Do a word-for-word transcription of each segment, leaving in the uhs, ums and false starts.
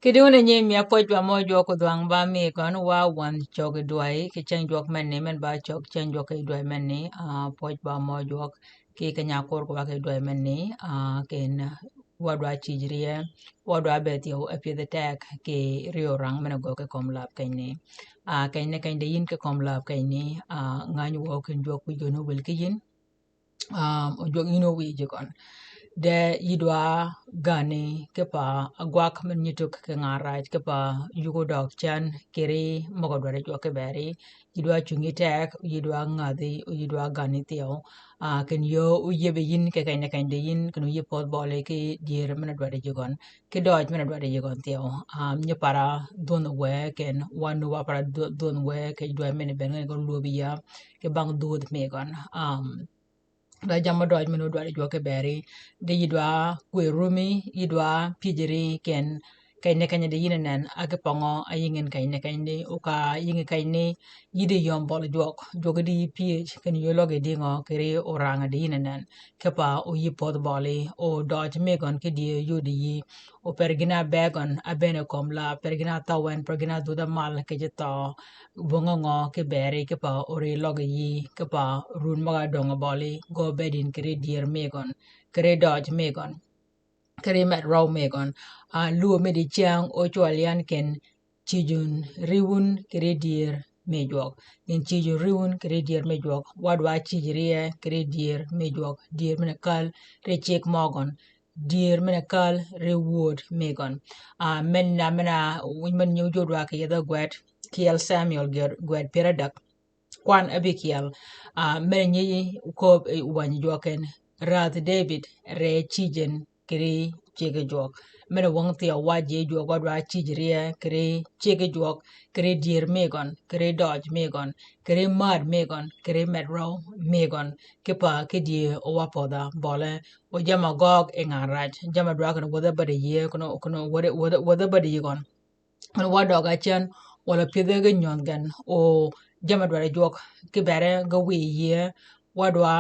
Kidung ni nyi mia pwøj ba mø jwøk odhwang ba mi gøn wa wan cøg i dway ki ceng jwøk menni men ba cøg ceng jwøk i dway menni, ah, pwøj ba mø jwøk ki kenya kur ko wa ki dway menni, ah, ken wa dwa cijrie, wa dwa beth yow e pyeth tek ki rio rang men go ki kom lab kenni. Ah, kenni kenni de yin ki kom lab kenni, ah, ngany wa ken jwøk wi gøn wil ki yin. Um, ojwøng yïn owïj gøn. De yï dwa gani kipa agwak men nyi tug ki ngan rac kipa yugo døg cen kiri møg-a dwaddi jwøk kiberi. Yï dwa cungi tek, yï dwa ngadhi, yï dwa gani thyew. Ah, ken yöö oyebe yïn ki keny-a keny-a yïn ken oyeb pödh bøli ki dyër men-a dwaddi ji gøn. Ki døj men-a dwaddi ji gøn thyew. Um, nyi para dhwönhi wë ken, wa nu wa para dhwönhi wë ki dwaj men-a ben gøn gøn lwöb ya ki bang dhwödh mi gøn. Um, da jammì døj men-a dwaddi jwøk kiberi, de yï dwa kwër rumi, yï dwa pyëjri ken, keny-a keny-a de yïn enen, a ki pøngø, a yïngi en keny-a keny-a de, oka yïngi keny-a ni, yï de yöm bøli jwøk, jwøk de yï pyëj, ken yöö løg yi dïngø, kiri orang de yïn enen, kipa oyï pödh bøli, o døj mi gøn ki dyër yodi yï, o per gïn-a be gøn, a bene kom la, per gïn-a thøw en, per gïn-a dhwödh-a mal, kì ji thøw, bong-a ngø kiberi kipa ori løg yi kipa run møg-a döng bøli gø bedin kiri dyër mi gøn, kiri døj mi gøn, kiri med røw mi gøn. Ah, luo mi di ceng ocwøl yan ken cijun riwun kiri dyër mi jwøk. Ken cijun riwun kiri dyër mi jwøk. Wa dwa cijrie kiri dyër mi jwøk. Dyër men-a kal ri cik mø gøn. Dyër men-a kal ri wöd mi gøn. Ah, men-a, men-a, men nyi jodwa kì yedhø gwed, kyel Samuel gwed, gwed pyeradek. Kwan abikyel. Ah, men nyi köbb, eh, wänyi jwøk ken. Radh David re cijin kiri cigi jwøk. Men-a wøng thyew wa ji jwøk wa dwa cijrie kiri cigi jwøk, kiri dyër mi gøn, kiri døj mi gøn, kiri mad mi gøn, kiri med røw mi gøn. Kipa ki dyër owa pödh-a bøli. O jamm-a gøg yi ngan rac, jamm-a dwa ken wädhi badi yie, ken, ken wädhi, wädhi, wädhi badi yie gøn. Ken wa døg-a cen, wala pyëdhe ki nyøn gen, o jamm-a dwaddi jwøk, kiberi ge wiy yie, wa dwa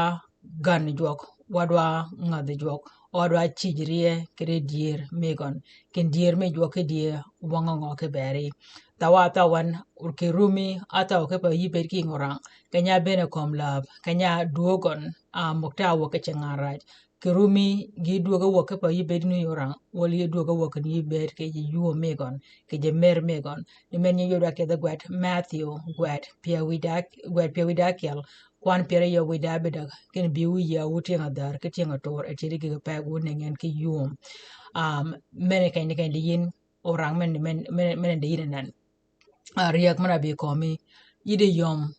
gani jwøk, wa dwa ngadhi jwøk, wa dwa cijrie kiri dyër mi gøn. Ken dyër mi jwøk ki dyër wøng-a ngø kiberi. Thaw-a thøw en, kì rumi, a thøw kipa yï bed ki ying orang, keny-a bene kom lab, keny-a dwöög gøn, a møg te a wøg ki ci ngan rac. Kì rumi gi dwöög-a wøg kipa yï bed ni orang, wala yï dwöög-a wøg ken yï bed kì ji ywöö mi gøn, kì ji mer mi gøn. Ni men nyi yodwa kì yedhø gwed Matthew, gwed pyeu wïj da, gwed pyeu wïj da kyel, kwan pyeri yeu wïj da abideg, ken bi wu yia wu tyëng-a dhär, ki tyëng-a tur, e tyëdi gïg-a peg wu nengen ki ywöö. Um, men-a keny-a keny-a di yïn, orang men, men, men, men-a di yïn enen. Ah, ryäg men-a bi kömi, yï di yöm,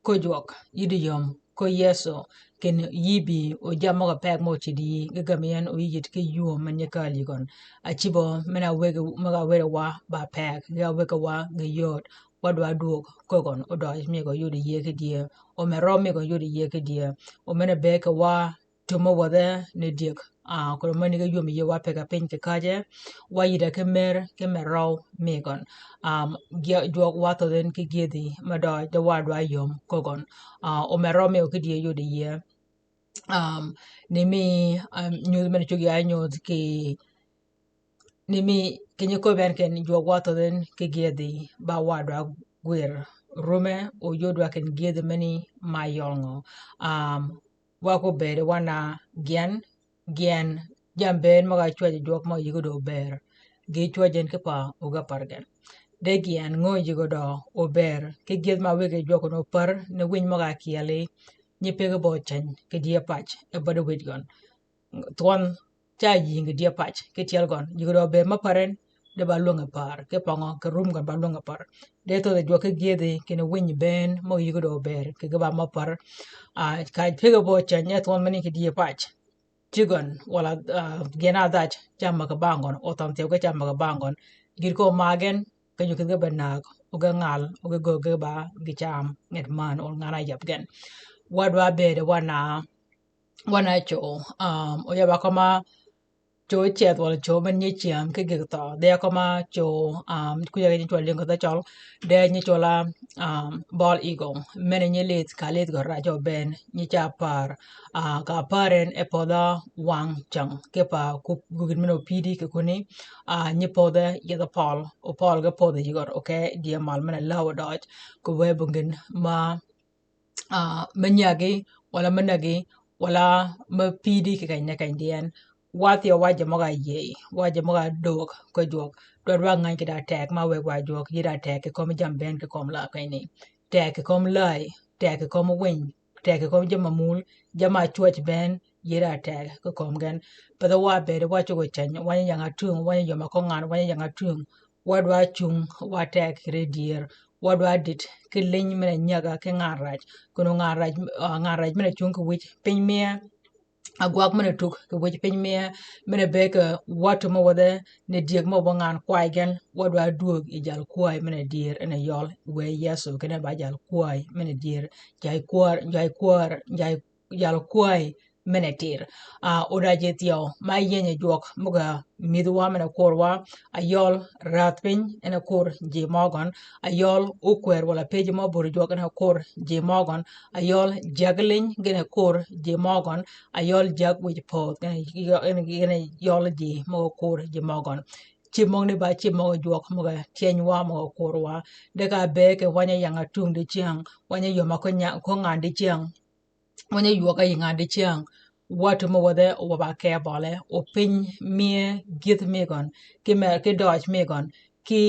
ko jwøk, yï di yöm, ko Yëso, ken yï bi, o jammì møg-a peg mø cid yï, ge gämi en o yï yït ki ywöö men nyi kääl yï gøn. A cïbø, men-a wëggi, møg-a wëggi wa, ba peg, ge wëggi wa, ge yööd, wa dwa dwöög, ko gøn, o døj mi gø yodi yie ki dyee, o me røw mi gø yodi yie ki dyee, o men-a be ki wa, tømmi wädhe ni dyëg, ah, koro mani ge ywömi yie wa peg-a piny kì käjje, wa yïdda ki mer, ki me røw mi gøn. Um, jwøk wa thødh en ki gyëdhi, me dø, de wa dwa yöm ko gøn. Ah, o me røw mi gø ki dyee yodi yie. Um, ni mi, um, nyudh men cuggi a nyudh kì, ni mi keny-a köbbi en ken jwøk wa thødh en ki gyëdhi, ba wa dwa gwir rume, o yodwa ken gyëdhi meni ma yøl ngø. Um, wa ko bedi wa na gyen, gyen, jammì bënn møg-a cwäjji jwøk møg-a yïg-a dø ober. Gi cwäjji en kipa oga par gen. De gyen ngö yïg-a dø ober. Ki gyëdh ma wëggi jwøk ni opär, ni winy møg-a kyeli, nyi pegi bø ceny, kì dyee pac, e badi wïj gøn. Thwøn, ca yïngi dyee pac, ki tyel gøn. Yïg-a dø ober ma pär en, de ba lwängi pär, ki pøngø, ki rum gøn ba lwängi pär. De thødhi jwøk ki gyëdhi, kinni winy bënn, møg-a yïg-a dø ober, kì ge ba ma pär. Ah, ka pegi bø ceny, e thwøn meni kì dyee pac. Cigøn, wala, ah, gyen-a dhaj, ca mägi bang gøn, o thøn thyew ge ca mägi bang gøn. Gïr ko ma gen, kenyo kïdhi ge be näg, o ge ngal, o ge göög ge ba, gi cam, nget man, o ngan-a yab gen. Wa dwa bedi, wa na, wa na co, um, o yaba kømma, co ceth wala co men nyi cyäm ki gïg thøø. Dhi akøma co, um, kuja ki nyi cwøl ying kì dhø cøl, de nyi cwøl a, um, bald eagle. Men nyi lidh, ka lidh gø raj o ben, nyi ca par. Ah, ka par en e podh a wang cäng. Kipa kup gugin men opidi kì kuni, ah, nyi podh e yeth pøl, o pøl ge podh e yigød, okay? Dye mal men a law døj, kì wë bungin ma ah, me nyagi, wala me nagi, wala me pidi kì keny ne keny dyen. Wa thyew wa je møg-a yïëy, wa je møg-a döög ki jwøk. Dwaddi wa ngäny kì da teg ma wëggi wa jwøk, yï da teg kì kömi jammì bënn kì kömi la keny ni. Teg kì kömi läy, teg kì kömi winy, teg kì kömi jammì mul, jammì cwäj bënn, yï da teg kì kömi gen. Path wa bëëd wa cugø ceny, wa nyi ying-a tung, wa nyi yöm-a köng ngan, wa nyi ying-a tung. Wa dwa cung, wa teg kì ri dyër, wa dwa dit, kì liny men-a nyäg-a kì ngan raj. Kinni ngan raj, ah, ngan raj men-a cung kì wïj piny mie, agwag men-a tug kì wïj piny mie, men-a bëgg-a wa tømmi wädhe, ni dyëg mø wa ngan kway gen, wa dwa dwöög yi jal kwäy men-a dyër, en a yøl, wë Yëso kinni ba jal kwäy men-a dyër, jay kwär, jay kwär, jay jal kwäy men-a tir. Ah, o da ji thyew, ma yïëny jwøk, møg-a mïdhi wa men-a kur wa, ayøl rädh piny, en a kur ji møgøn, ayøl okwër wala pëjji mø bur jwøk, en a kur ji møgøn, ayøl jäg liny, gïn a kur ji møgøn, ayøl jäg wïj podh, gïn a, gïn a, gïn a yøl ji møg-a kur ji møgøn. Cïb møgani ba cïb møg-a jwøk, møg-a tyëny wa, møg-a kur wa. De ka bëgg kì wa nyi ying-a tung dicyäng, wa nyi yöm-a köng ngan dicyäng. Wa nyi ywøg-a yï ngan dicyäng, wa tømmi wädhe, wa ba ke bøle, o piny mie gïth mi gøn, kì mer, kì døøj mi gøn, kì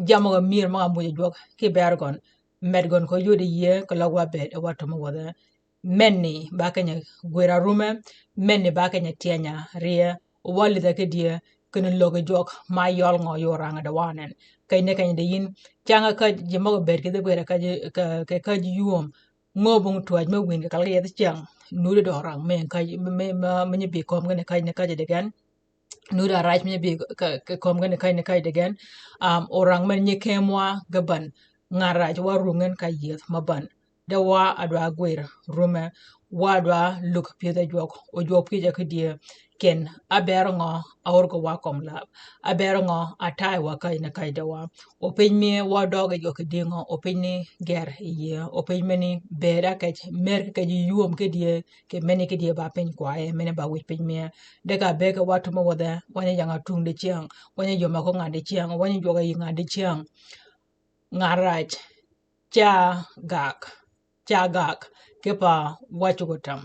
jammì møg-a myër møg-a muj jwøk, kì ber gøn, med gøn kì yodi yïe, kì løg wa bëëd, wa tømmi wädhe. Menni ba keny-a gwër-a rume, menni ba keny-a tyëny-a rye, wa lidh-a kì dye, kinni löggi jwøk, ma yøl ngø yi orang-a di wa nen. Keny ni keny di yïn, cang-a käj ji møg-a bëëd kì dhø gwër-a käj, kì, kì käj ywöm, ngö bung twäj me wïn kì kal kì yethi cyäng, nudi dø orang me käj, me, me, me, me nyi bï kömi gen ni käj ni käj degen. Nudi arac me nyi bï kö-, kö-, kömi gen ni käj ni käj degen. Um, orang men nyi kemwa ge bän. Ngan rac wa rung gen ka yeth ma bän. De wa a dwa gwir rume. Wa dwa luk pyëdh a jwøk. O jwøk pyëj-a kì dye. Ken, abër ngø, a ör kì wa kömi läb. Abër ngø, a tay wa käj ni käj de wa. O piny mie wa døøg yi jwøk kì dïngø, o piny ni ger yi yie, o piny meni bëëd-a kej, mer kej ywöm kì dye, kì meni kì dye ba piny kwaye, meni ba wïj piny mie. De ka bëgg kì wa tømmi wädhe, wa nyi ying-a tung dicyäng, wa nyi yöm-a köng ngan dicyäng, wa nyi jwøg-a yï ngan dicyäng. Ngan rac, ca gak. Ca gak, kipa wa cugø tam.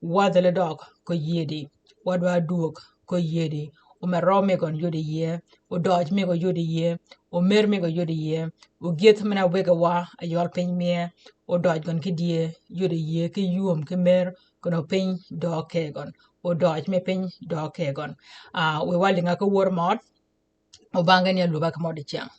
Wa dhil døg kì yïëdi, wa dwa dwöög kì yïëdi. O me røw mi gøn yodi yïe, o døøj mi gø yodi yïe, o mer mi gø yodi yïe, o gyëth men-a wëggi wa, ayøl piny mie, o døøj gøn kì dye, yodi yïe, kì ywöm kì mer, kinni o piny døøg ke gøn, o døøj mi piny døøg ke gøn. Ah, wiy wa lïng-a kì wör mød, o bang gen ya lub-a kì mød dicyäng.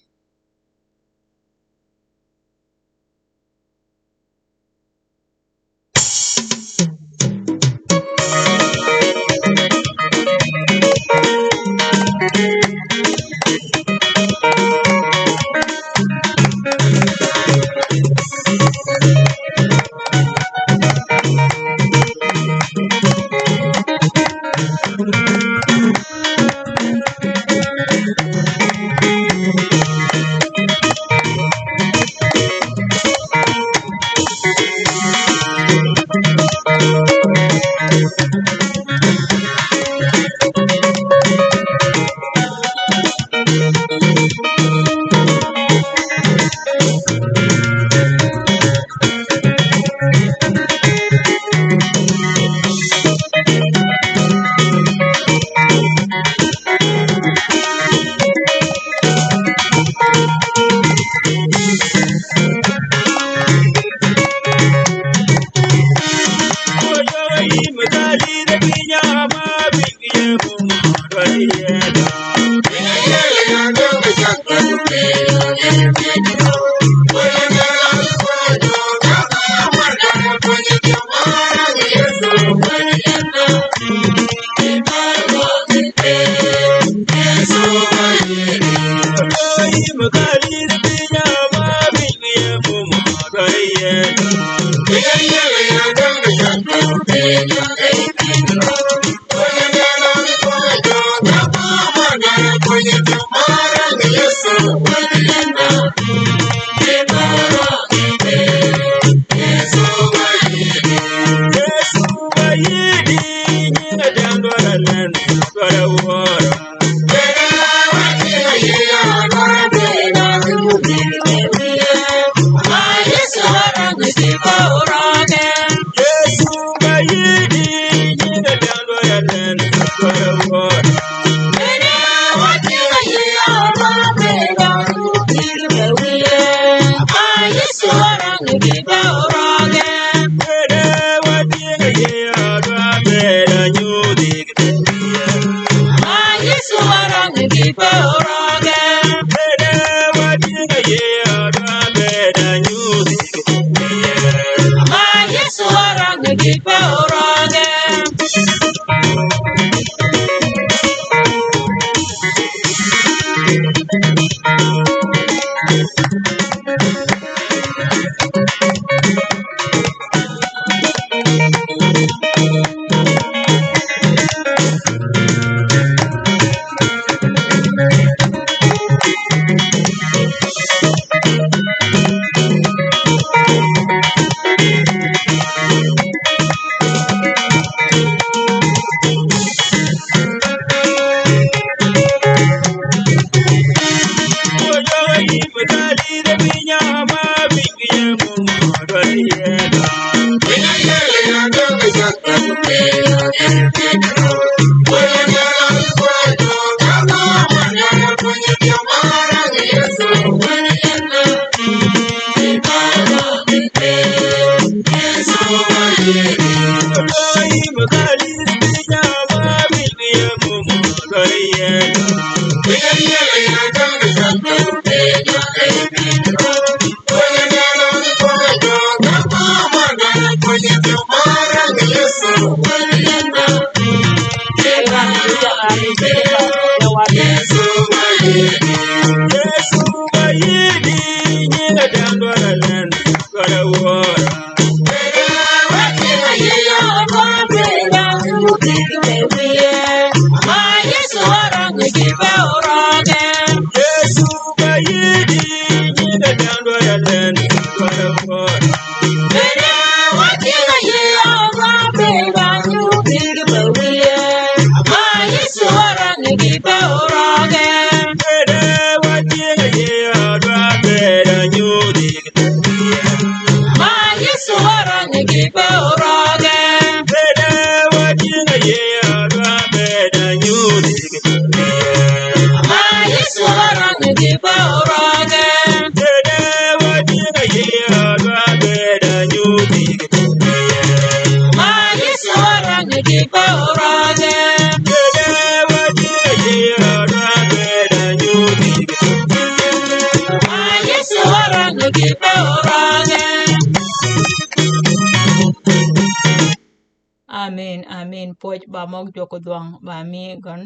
Amin, amin. Pwøj ba møg jwøk odhwøng ba mi gøn.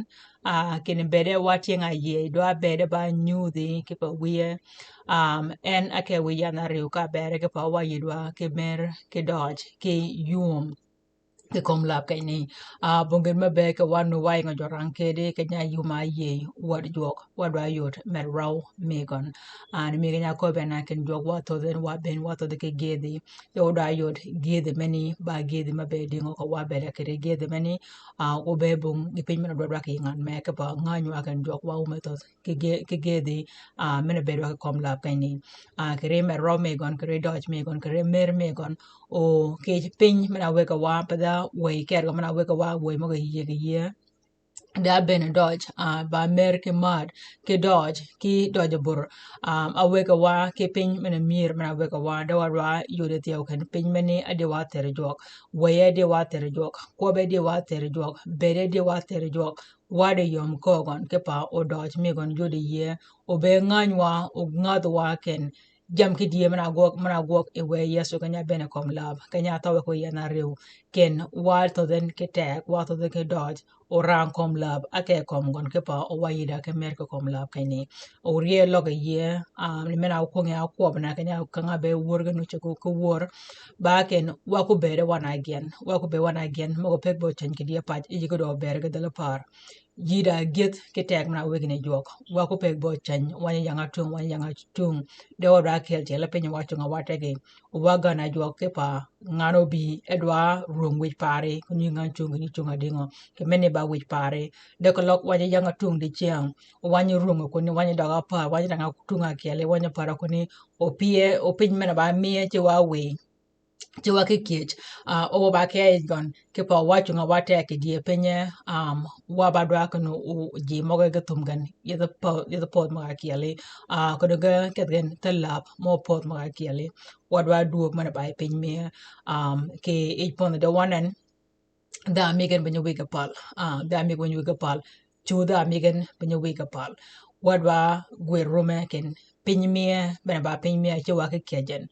Ah, kinni bede wa tyëng-a yie, dwa bede ba nyudhi ki pa wiye. Um, en a ke wiy yan aryew ka bere ki pa wa yidwa ki mer ki døøj ki yum ki kom lab keny ni. Ah, bong gin me be ki wan nu wa yingo jørang kedi ki nya yum a yie wäd jwøk, wa dwa yod mer røw mi gøn. Ah, ni mi ki nya köbbi na kin jwøk wa thödhi, wa ben wa thödhi ki gëdhi. Yo dwa yod gëdhi meni, ba gëdhi me be dingo ka wa bede kedi gëdhi meni. Ah, o be bong gi piny mena dwa dwa ki ngan me ki pa ngany wa kin jwøk wa ume thödhi ki gë-, ki gëdhi, ah, mena be dwa ki kom lab keny ni. Ah, kiri mer røw mi gøn, kiri døøj mi gøn, kiri mer mi gøn. O ki piny mena wegi wa, pa dha wëy kergi mena wegi wa, wëy møg-a yie ki yie. Da bene døøj, ah, ba mer ki mad, ki døøj, ki døøj bur. Ah, a wegi wa, ki piny mena mier, mena wegi wa, da wa dwa yod thyew ken piny meni, a di wa thyer jwøk. Wëy a di wa thyer jwøk. Kwøb a di wa thyer jwøk. Bed a di wa thyer jwøk. Wa di yom köög gøn ki pa odøøj mi gøn yod yie. O be ngany wa, o ngadh wa ken. Jam ki die mena gwøg, mena gwøg i wëy Yesu keny-a bene kom lab, keny-a thøwe ko yan aryew. Ken wa thödhi ki teg, wa thödhi ki døøj, orang kom lab, a ke kom gøn ki pa o wa yida ki mer ki kom lab keny ni. O rye løg yie, ah, ni mena okwöngi a kwøb na keny-a kanga be wör gin oche ko ki wör. Ba ken wa ku bede wan a gyen, wa ku be wan a gyen, møg-a peg bo ceny ki die pac, i yigi dø ber ki dhil par. Yida gyëdh ki teg mena wegi ni jwøk. Wa ku peg bo ceny, wany yang a tung, wany yang a tung. De wa dwa kel tyel piny wa cung a wa tegi. Wa gøn a jwøk ki pa ngan obi, e dwa rung wïj pari, kuni ngan cung, kuni cung a dingo. Ki meni ba wïj pari. De keløg wany yang a tung di cyäng. Wany rung kuni, wany døg a par, wany dang a tung a kieli, wany para kuni. O pie, o piny mena ba mie ci wa wïj. Ci wa ki kiec, ah, o ba ki a yij gøn, ki pa wa cung a wa teg ki die pinye, um, wa ba dwa kinu u ji møge ge thum gen, yedhe po-, yedhe poth møge a kieli, ah, kinu ge keth gen the lab, mø poth møge a kieli, wa dwa dwøg mene ba yi piny mi, um, ki yij pon de wanen, dha mi gen benyi wigi pal, ah, dha mi gen benyi wigi pal, Cudh a mi gen piny wïj ki pal. Wadwa gwir rume ken piny mye, bene ba piny mye ce wa ki kyejin.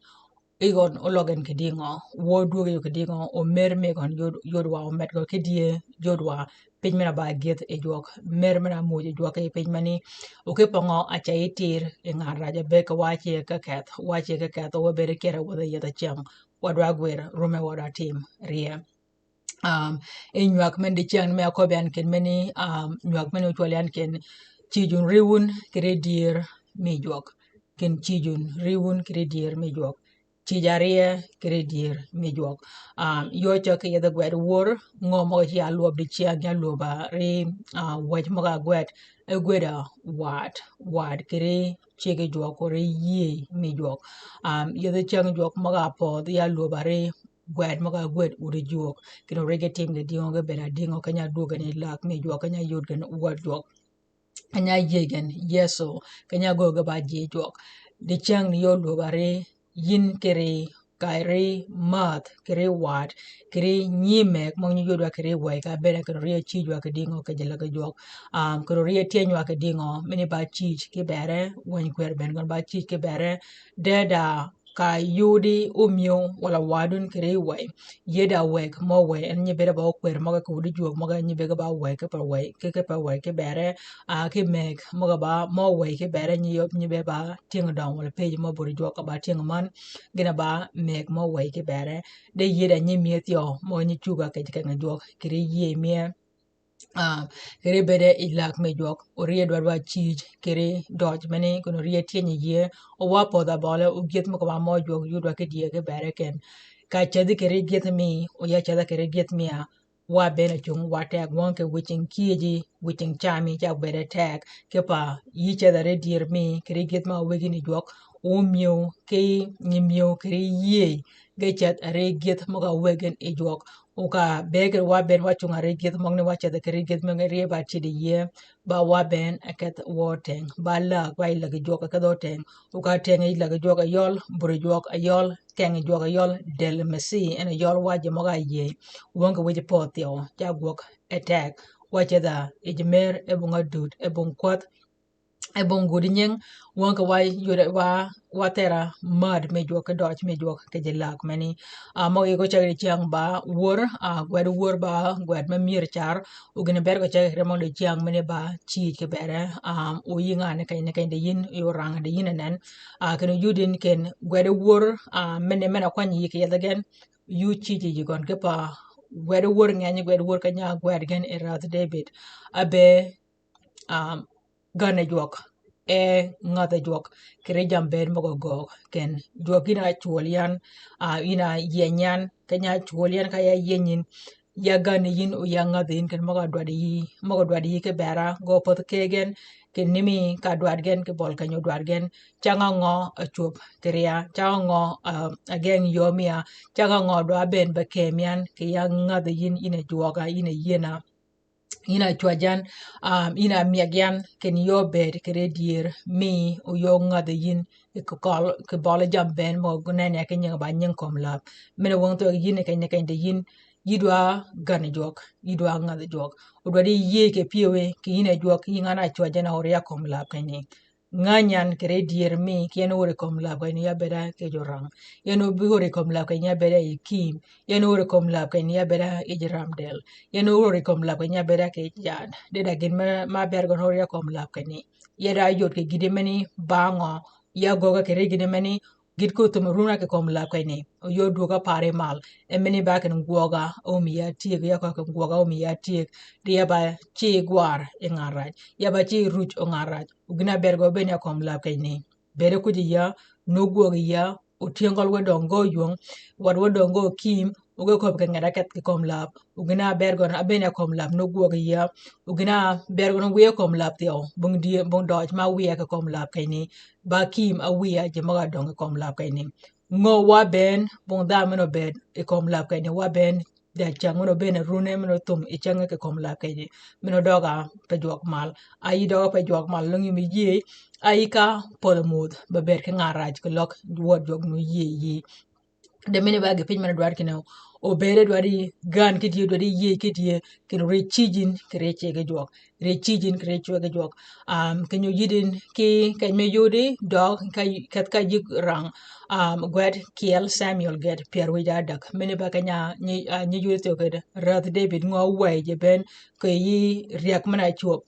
Igon oløg en kidingo, wo dwögi yo kidingo, omer mi gøn yod, yod wa omed gøn kidie yod wa, piny mena ba gyeth i jwøk, mer mena muj i jwøk i piny mani, oke pøngo aca itir i ngan raja be ke wace ke keth, wace ke keth, wa bere kere wadwa yedha ceng, wadwa gwir rume wadwa tim rie. Um, e nywak men di ceng me akobi an ken meni, um, nywak men ocwali an ken, cijun riwun kiri dier mi jwøk, ken cijun riwun kiri dier mi jwøk, cija rie kiri dier mi jwøk. Um, yo cøk ki yedhe gwed wor, ngo mo ci alwop di ceng ya lwoba ri, uh, wech mo ga gwed, e gwed a wad, wad kiri cigi jwøk kori yie mi jwøk. Um, yedhe ceng jwøk mo ga podh ya lwoba ri gwed møg-a gwed udi jwøk, kinni origi tim ge dingo ge bed adingo, keny-a dwög gen i lak mi jwøk, keny-a yod gen wød jwøk, keny-a yiej gen Yesu, keny-a göög ge ba ji jwøk. Diceng ni yo lwöb ari, yin kiri, kiri math, kiri wat, kiri nyi meg, møg nyi yodwa kiri wëy ka bene kinni orye cij wa ki dingo kej lagi jwøk. Um, kinni orye tyeny wa ki dingo, mini ba cij ki bere, wëny kwer ben gøn ba cij ki bere, deda ka yudi omyeu wala wadun kiri wëy. Yeda wëy mø wëy, en nyi bede ba okwer møge ki wudi jwøk møge nyi bege ba wëy ki pa wëy, ki, ki pa wëy ki bere, a, ki meg møge ba mø wëy ki bere nyi yop nyi bede ba tyeng døng wala pej mø buri jwøk ba tyeng man, gine ba meg mø wëy ki bere. De yeda nyi mye thyo møge nyi cuga kej kenge jwøk, kiri yie mye. Ah, kiri bede i lak mi jwøk, orye dwadwa cij, kiri døj meni, kun orye tyeny yie, owa podh abøle, ogyeth mø kaba mø jwøk yudwa ki die ki bere ken. Ka cedhi kiri gyeth mi, oya cedha kiri gyeth mi a, wa bene cung, wa teg wøng ki wicing kieji, wicing cami, ca bede teg, ki pa, yi cedha re dier mi, kiri gyeth ma wegi ni jwøk, omyeu, ki nyi myeu, kiri yie, ge ceth are gyeth mø ka wegen i jwøk. Oka be kiri wa ben wa cunga ri gyeth møgni wa cedhe kiri gyeth møgni rie ba tidi yie, ba wa ben a keth wø teng, ba lak ba i lagi jwøk a keth wø teng. Oka teng i lagi jwøk a yøl, buri jwøk a yøl, keng i jwøk a yøl, del Mesi, en a yøl wa ji møg-a yie. Wøng ki wiji pøth thyo, ca gwøg e teg, wa cedha i ji mer, e bung adud, e bung kwäth, e bong gudi nying, wøng ki wa yode wa, wa thera mad mi jwøk ki døj mi jwøk ki ji lak meni. A, møg yiko ceg di ceng ba wor, a, gwed wor ba gwed me myir car, ogine ber ko ceg di møg di ceng meni ba cij ki bere, a, o yi ngani keny ni keny di yin, yo rang di yin enen. A, ken oyudin ken gwed wor, a, meni mena kwany yi ki yedhe gen, yu cij yi gøn ki pa gwed wor ngeny gwed wor kenya gwed gen i rath David. A be um, gane jwøk, e ngadhe jwøk, kiri jam bed møg-a göög, ken jwøk yin a cwøl yan, a, yin a yieny yan, keny-a cwøl yan ka ya yienyin, ya gane yin, o ya ngadhe yin, ken møg-a dwaddi yi, møg-a dwaddi yi ki bera, gø pödh kegen, ken nimi ka dwaddi gen, ki bøl keny odwaddi gen, cang-a ngø a cwöb kiri ya, cang-a ngø, a, a geng yömi ya, cang-a ngø dwa ben be kem yan, ki ya ngadhe yin, yin a jwøk-a, yin a yiena. Yin a cwäj yan, um, yin a myeg yan, ken yöö bed kiri dyer, mi oyöö ngadhi yin, ki kol, ki bøli jam ben mø gunene ki nyinge ba nying kömi läb. Mene wøng thweg yin keny ni keny de yin, yi dwa gani jwøk, yi dwa ngadhi jwøk. Odwa di yie ke pyewe, ki yin a jwøk, yi ngan a cwäj yan a ori ya kömi läb keny ni. Ngänyan kiri dyer mi, ki yan ori kömi läb keny ni ya beda ki jorang. Yan obi ori kömi läb keny ni ya beda i kim. Yan ori kömi läb keny ni ya beda i jiram del. Yan ori kömi läb keny ni ya beda ki jad. Deda gin ma, ma ber gøn ori ya kömi läb keny ni. Ya da yod ki gidi meni ba ngø. Ya göga kiri gidi meni. Gid ko thum runa ki kömi läb keny ni. Oyod dwoga pari mal. E meni ba ken gwøga. Omi ya tieg ya ko ken gwøga. Omi ya tieg. Di ya ba ci gwar i ngan raj. Ya ba ci ruc o ngan raj. Ogina ber gø beni ya kömi läb keny ni. Bede kuj ya, nogwøg ya, otyëng gøl wedøng gø ywöng, wat wedøng gø kim, oge köbbi kì ngeda keth kì kömi läb, ogina ber gøn abeni a kömi läb nogwøg ya, ogina ber gøn wiye kömi läb thyew, bong dye, bong døj ma wiye kì kömi läb keny ni, ba kim awiya ji møg-a døng kì kömi läb keny ni. Ngö wa ben, bong dha men obed, kì kömi läb keny ni, wa ben, Dha cäng men obene rune, men othum i cänge kì kömi läb keny ni. Men odøg-a pe jwøk mal. A yi døg-a pe jwøk mal, lung yi mi yie, a yi ka pödh muudh, be ber ki ngan raj ki løg, wød jwøk nu yie yi. De mene ba gï piny mene dwar kinni obere dwar yi gan ki dye, dwar yi yie ki dye, kinni ri cijin ki ri cege jwøk. Ri cijin ki ri cege jwøk. Um, kinni oyidin ki keny me yodi døg ka, ka, ka yïg rang, um, gwed kyel Samuel ged pyär wïj ádäg. Mene ba keny-a nyi, uh, nyi yodi thyew kede räth David ngø wëy je ben kì yï ryäg mene cwöb.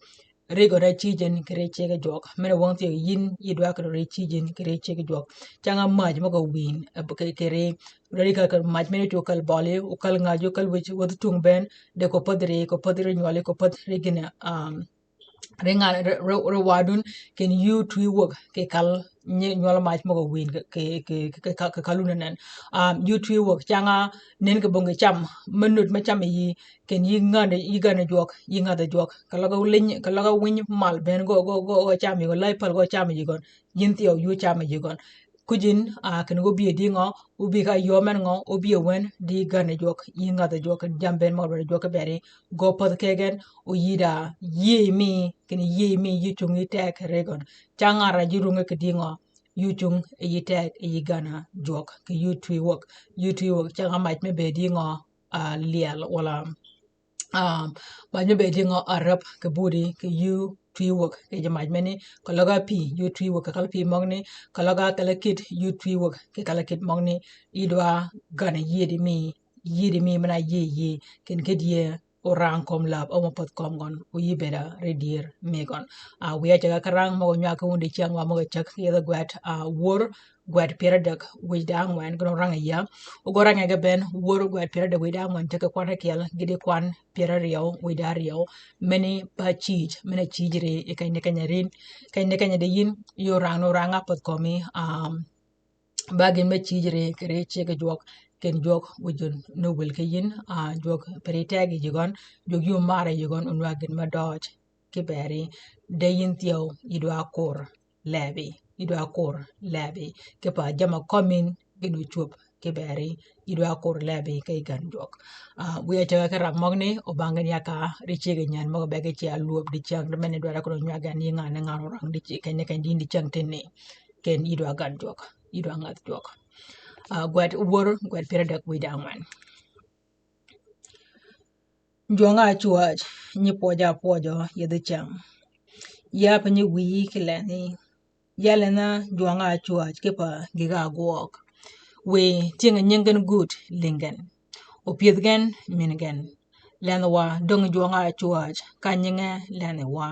Ri gøn ri cijin ki ri cege jwøk. Mene wøng thyew yïn yï dwar kede ri cijin ki ri cege jwøk. Canga mac møg-a wïn, eh, ki, ki ri, ri ka, ka mac mene cwöb kal bøli, okal ngaj, okal wïj, wädhi tung ben, de ko pädhi ri, ko pädhi ri nywøli, ko pädhi ri gïn-a, um, ri ngan, ri, ri, ri wadun, kinni yï twi wäg, kì kal nyi, nywøl mac møg-a wïn, kì, kì, kì, kì, kì kal wun nen. Um, yï twi wäg, canga nen kì bong kì cam, me nud me cam yi, kinni yï ngan, yï gan jwøk, yï ngadh jwøk, ka løg-a liny, ka løg-a winy mal ben gø, gø, gø, gø cam yi gøn, lay pal gø cam yi gøn, yïn thyew yï cam yi gøn. Kuj yïn, ah, kinni gø bï di ngø, obï ka yø men ngø, obï wen, di gan jwøk, yï ngadh jwøk, jam ben møg-a dwaddi jwøk ki beri, gø pädh kegen, oyïda, yï mi, kinni yï mi, yï cung yï teg ri gøn. Canga ra ji runge kì di ngø, yï cung, yï teg, yï gan jwøk, kì yï twi wäg, yï twi wäg, canga mac me be di ngø, ah, lyel, wala um, mac me be di ngø arab kì budi kì yï twi wäg kì ji mac meni, ka løg-a pï yï twi wäg kì kal pï møgni, ka løg-a kal-a kït yï twi wäg kì kal-a kït møgni, yï dwa gan yïëdi mi, yïëdi mi mena yïë yïë, kinni kì dye orang kömi läb, o mø pädh kömi gøn, o yï beda ri dyër mi gøn. Ah, wiya ceg-a ki rang møg-a nywag ki wun diceng wa møg-a ceg ki yethi gwed, ah, wör, gwed pyär ádäg wïj da ángwen, gïn orang yi ya. Ogø rang ge ben, wör gwed pyär ádäg wïj da ángwen, ceg ki kwan ákyel, gïti kwan pyär áryew wïj da áryew. Meni ba cïj, mena cïj ri, yi keny ni keny-a rin, keny ni keny-a di yïn, yï orang ni orang ápädh kömi, um, ba gïn me cïj ri, kì ri cege jwøk, kinni jwøk wïj ni wïl ki yïn, ah, jwøk pe ri teg yi gøn, jwøk yum mar yi gøn, onywag gïn me døøj ki beri, de yïn thyew, yï dwa kur lebi, yï dwa kur lebi, kipa jamm-a kømmi gïn ocwöb ki beri, yï dwa kur lebi ki gan jwøk. Ah, wiya ceg-a ki rang møgni, Obang gïn ya ka, ri cege nyan møg-a be ki ce alwöb diceng, de meni dwar-a kun onywag gen yï ngan, ngan orang di ci, keny ni keny di yïn diceng tinni, kinni yï dwa gan jwøk, yï dwa ngadh jwøk. Ah, gwed wör, gwed pyär ádäg wïj da ángwen. Jwøng-a ácwäj, nyi pwøj-a ápwøjø yethi cäng. Ya pe nyi wïyi ki lendhi. Ya lendh-a jwøng-a ácwäj kipa gïg-a ágwøg. Wiy tyëng-a nying gen gut lïng gen. Opyëdh gen min gen. Lendhwa döng jwøng-a ácwäj, ka nyinge lendhi wa.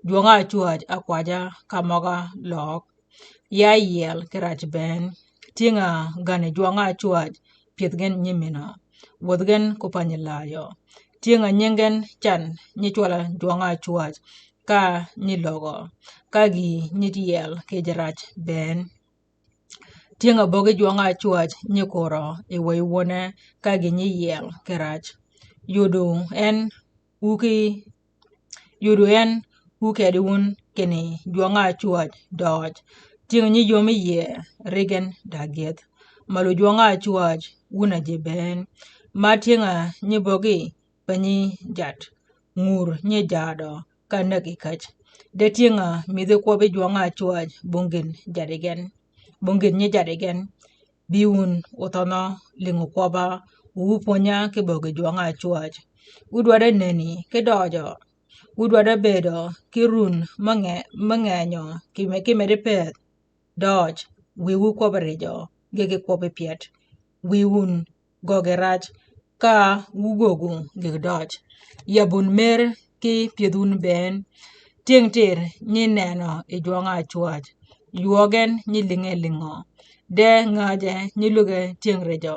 Jwøng-a ácwäj ákwajja ka møg-a løg. Ya yiel ki rac bënn. Tyëng-a gani jwøng-a ácwäj, pyëdh gen nyiminø. Wädh gen ko pa nyi layø. Tyëng-a nying gen can nyi cwøl-a jwøng-a ácwäj, ka nyi lögø. Ka gï nyi yiel ki ji rac bënn. Tyëng-a böggi jwøng-a ácwäj nyi korø yi wëy wöne, ka gï nyi yiel ki rac. Yudu en wu ki, yudu en wu kedi wun kinni jwøng-a ácwäj døøj. Tyëng-a nyi yömi yie ri gen da gyëdh. Malu jwøng-a ácwäj wun a ji bënn. Ma tyëng-a nyi böggi pe nyi jat. Ngur nyi jadø ka näg yi käj. De tyëng-a mïdhi kwøbbi jwøng-a ácwäj, bong gïn jat yi gen. Bong gïn nyi jat yi gen. Bi wun othønhø lïngi kwøbba, wu pwönya ki böggi jwøng-a ácwäj. Wu dwaddi neni ki døøjø. Wu dwaddi bedø ki run me nge-, me ngenyø ki me-, ki medi pëth. Døøj, wiwu kwøbbi rijø, gegi kwøbbi pyet. Wiwun gøggi rac, ka wu göggu gïg døøj. Yab wun mer ki pyëdh wun bënn. Tyëng tïr nyi nenø yi jwøng-a ácwäj. Ywøøg gen nyi lïnge lïngø. De ngäjje nyi lugge tyëng rijø.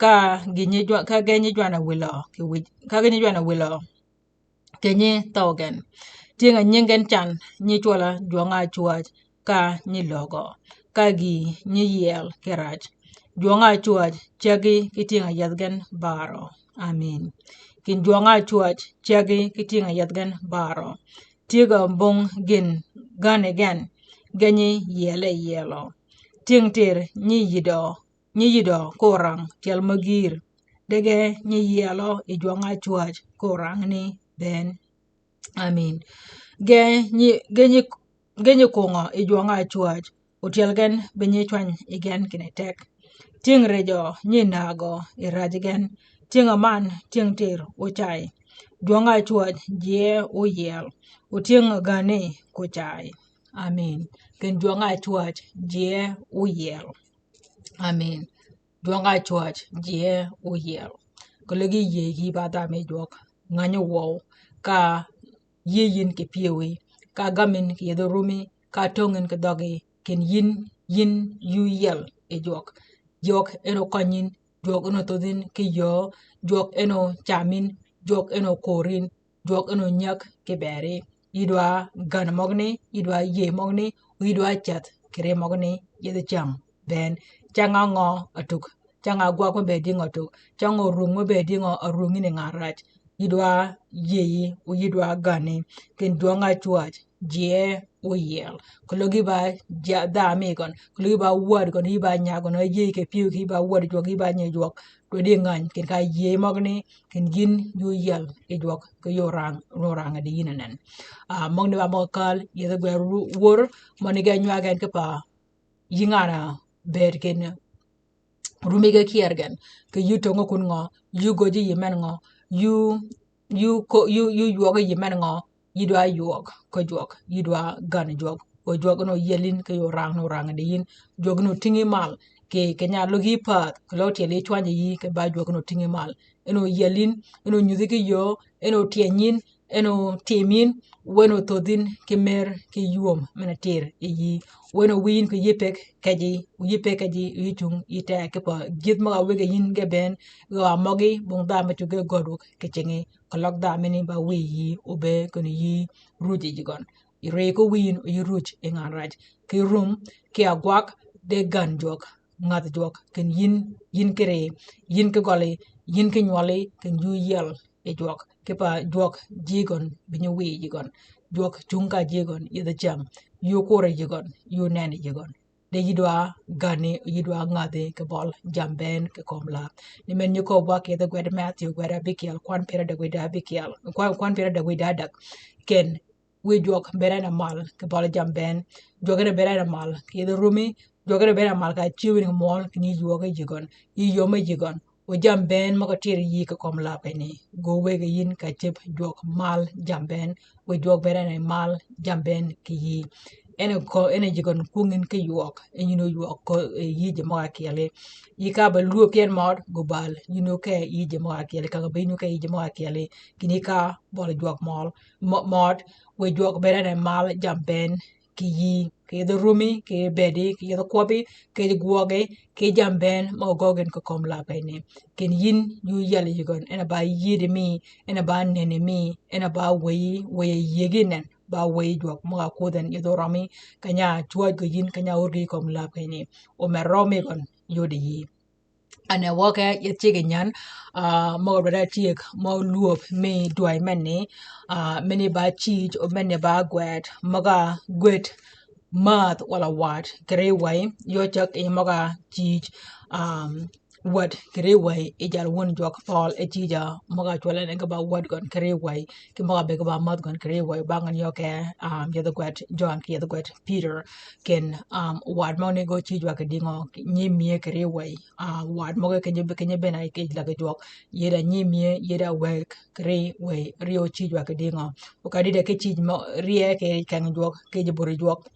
Ka gï nyi jwa-, ka ge nyi jwann-a wïlø ki wïj, ka ge nyi jwann-a wïlø ki nyi thøw gen. Tyëng-a nying gen can nyi cwøl-a jwøng-a ácwäj, ka nyi lögø. Ka gï nyi yiel ki rac. Jwøng-a ácwäj cägi ki tyëng-a yädh gen bärø. Amin. Kïn jwøng-a ácwäj cägi ki tyëng-a yädh gen bärø. Tyëg-a bong gïn gani gen, ge nyi yiele yielø. Tyëng tïr nyi yïdø, nyi yïdø ko orang tyel me gïïr. De ge nyi yielø yi jwøng-a ácwäj ko orang ni bënn. Amin. Ge nyi, ge nyi, ge nyi kongø yi jwøng-a ácwäj, otyel gen be nyi cwany yi gen kinni teg. Tyëng rejø nyi nagø i raj gen, tyëng aman tyëng tër ocay. Jwøng-a cwäj jie oyiel, o tyëng agani kocay. Amin. Ken jwøng-a cwäj jie oyiel. Amin. Jwøng-a cwäj jie oyiel. Keløg yïëy ki ba dham yi jwøk, ngänyi wøw, ka yïëy yïn kì pyëwí, ka gam yïn kì yedhi rumí, ka töng yïn kì dhøgí, ken yïn, yïn yuu yiel yi jwøk. Jwøk en okøny yïn, jwøk en othodh yïn ki yöö, jwøk en ocam yïn, jwøk en okor yïn, jwøk en onyäg ki beri. Yï dwa gän møgani, yï dwa yïëy møgani, yï dwa ceth kì ri møgani, yedhi cäng bënn. Cäng-a ngø atug, cäng-a gwag me bëëd yï ngø atug, cäng-a orung me bëëd yï ngø arung yïn yi ngan rac. Yï dwa yïëyi, o yï dwa gäni, ken jwøng-a cwäj jie oyiel. Keløg yï ba ja-, dham yi gøn, keløg yï ba wäd gøn, yï ba nyag gøn, yïëy kì pyëwí kì yï ba wäd jwøk, yï ba nyi jwøk. Dwaddi ngäny, ken ka yïëy møgani, ken yïn yuu yiel yi jwøk, kì yöö rang, rang di yïn anan. Ah, møgani ba møg-a kääl, yedhi gwed ru-, wör, møni ge nywag gen kipa, yï ngan-a bëëd ken, rumi ge kyër gen, kì yuu töng-a kun ngø, yuu göjji yï men ngø, yuu, yuu ko-, yuu, yuu ywøg yï men ngø, yï dwa ywøg ki jwøk, yï dwa gän jwøk. O jwøk en oyiel yïn ki yöö rang ni orang di yïn, jwøk en otïngi mal, kì, kì nya log yï päädh, kì log tyel yï cwany yï, kì ba jwøk en otïngi mal. En oyiel yïn, en onyudhi ki yöö, en otyeny yïn, en otim yïn, wen othodh yïn ki mer ki ywöm men-a tïr yi yï. Wen owïj yïn kì yï pek kejji, yï pek kejji, yï cung, yï teg kipa gïth møg-a wëggi yïn ge bënn, gø-a møgí, bong dham me tuggi gøddi kì cingi. Keløg dham meni ba wïj yï obe, ken yï ruj yi ji gøn. Yï rëy ko wïj yïn, yï ruj yi ngan rac. Ki rum, ki agwag, de gän jwøk, ngadh jwøk, ken yïn, yïn ki ri, yïn ki gøli, yïn ki nywøli, ken yuu yiel yi jwøk. Kipa jwøk ji gøn, bi nyi wïj yi gøn. Jwøk cung ka ji gøn, yedhi cäng. Yuu kur yi ji gøn, yuu nen yi ji gøn. De yï dwa gäni, yï dwa ngadhi kì bøl jam bënn kì kömi läb. Ni men nyi köbbi wa kì yedhi gwed Matthew, gwed abikyel, kwan pyär adek wïj da abikyel, kwan, kwan pyär adek wïj da adek. Ken, wiy jwøk bëëd en a mal kì bøl jam bënn. Jwøk en bëëd en a mal kì yedhi rumi. Jwøk en bëëd en a mal ka cyëw yïn kì mwøl, ken yï ywøg yi ji gøn, yï yöm yi ji gøn. O jam bënn møg-a tïr yi yï kì kömi läb keni, gø wëggi yïn ka cïb jwøk mal jam bënn. Wiy jwøk bëëd en a mal jam bënn kì yï. En ko, en ji gøn kwöngi yïn ki ywøg, en yïn o ywøg ko, eh, yï ji møg-a kyeli. Yï ka ba lwöb ki en mød, gø bal, yïn o ke yï ji møg-a kyeli, ka gø ba yïn o ke yï ji møg-a kyeli. Ken yï ka bøl jwøk møl, mø-, mød, wiy jwøk bëëd en a mal jam bënn kì yï, kì yedhi rumi, kì yedhi bëëdi, kì yedhi kwøbbi, kì yedhi gwøgi, kì jam bënn møg-a göggi yïn kì kömi läb keni. Ken yïn yuu yiel yi ji gøn, en a ba yïëdi mi, en a ba nenni mi, en a ba wëyi, wëyi yïëgi nen, ba wëyi jwøk møg-a kwödhi en yedhi orømi, keny-a cwäj gø yïn, keny-a orgi kömi läb keni. O me rømi gøn, yodi yï. Ane wøke yeth ciggi nyan, ah, møg-a dwaddi tyëg, mø lwöb mi dwäj menni, ah, meni ba cïj, o meni ba gwed, møg-a gwed, mädh walà wad, kì ri wëy, yø ceg yi møg-a cïj, um, wäd, kì ri wëy, yi jal wun jwøk Pøøl, e cïj-a, møg-a cwøl en ki ba wäd gøn, kì ri wëy, kì møg-a bëgg ba mädh gøn, kì ri wëy, ba ngøn yø ke, um, yedhi gwed Jøn, kì yedhi gwed Pïtør, ken, um, wad møgani gø cïj wa kì dïngø, nyi mie kì ri wëy, ah, wad møge kenyi, kenyi bënn a kì lagi jwøk, yedi a nyi mie, yedi a wëg, kì ri wëy, rye o cïj wa kì dïngø. O ka dïde ki cïj mø-, rye kì keng jwøk, kì ji buri jwøk,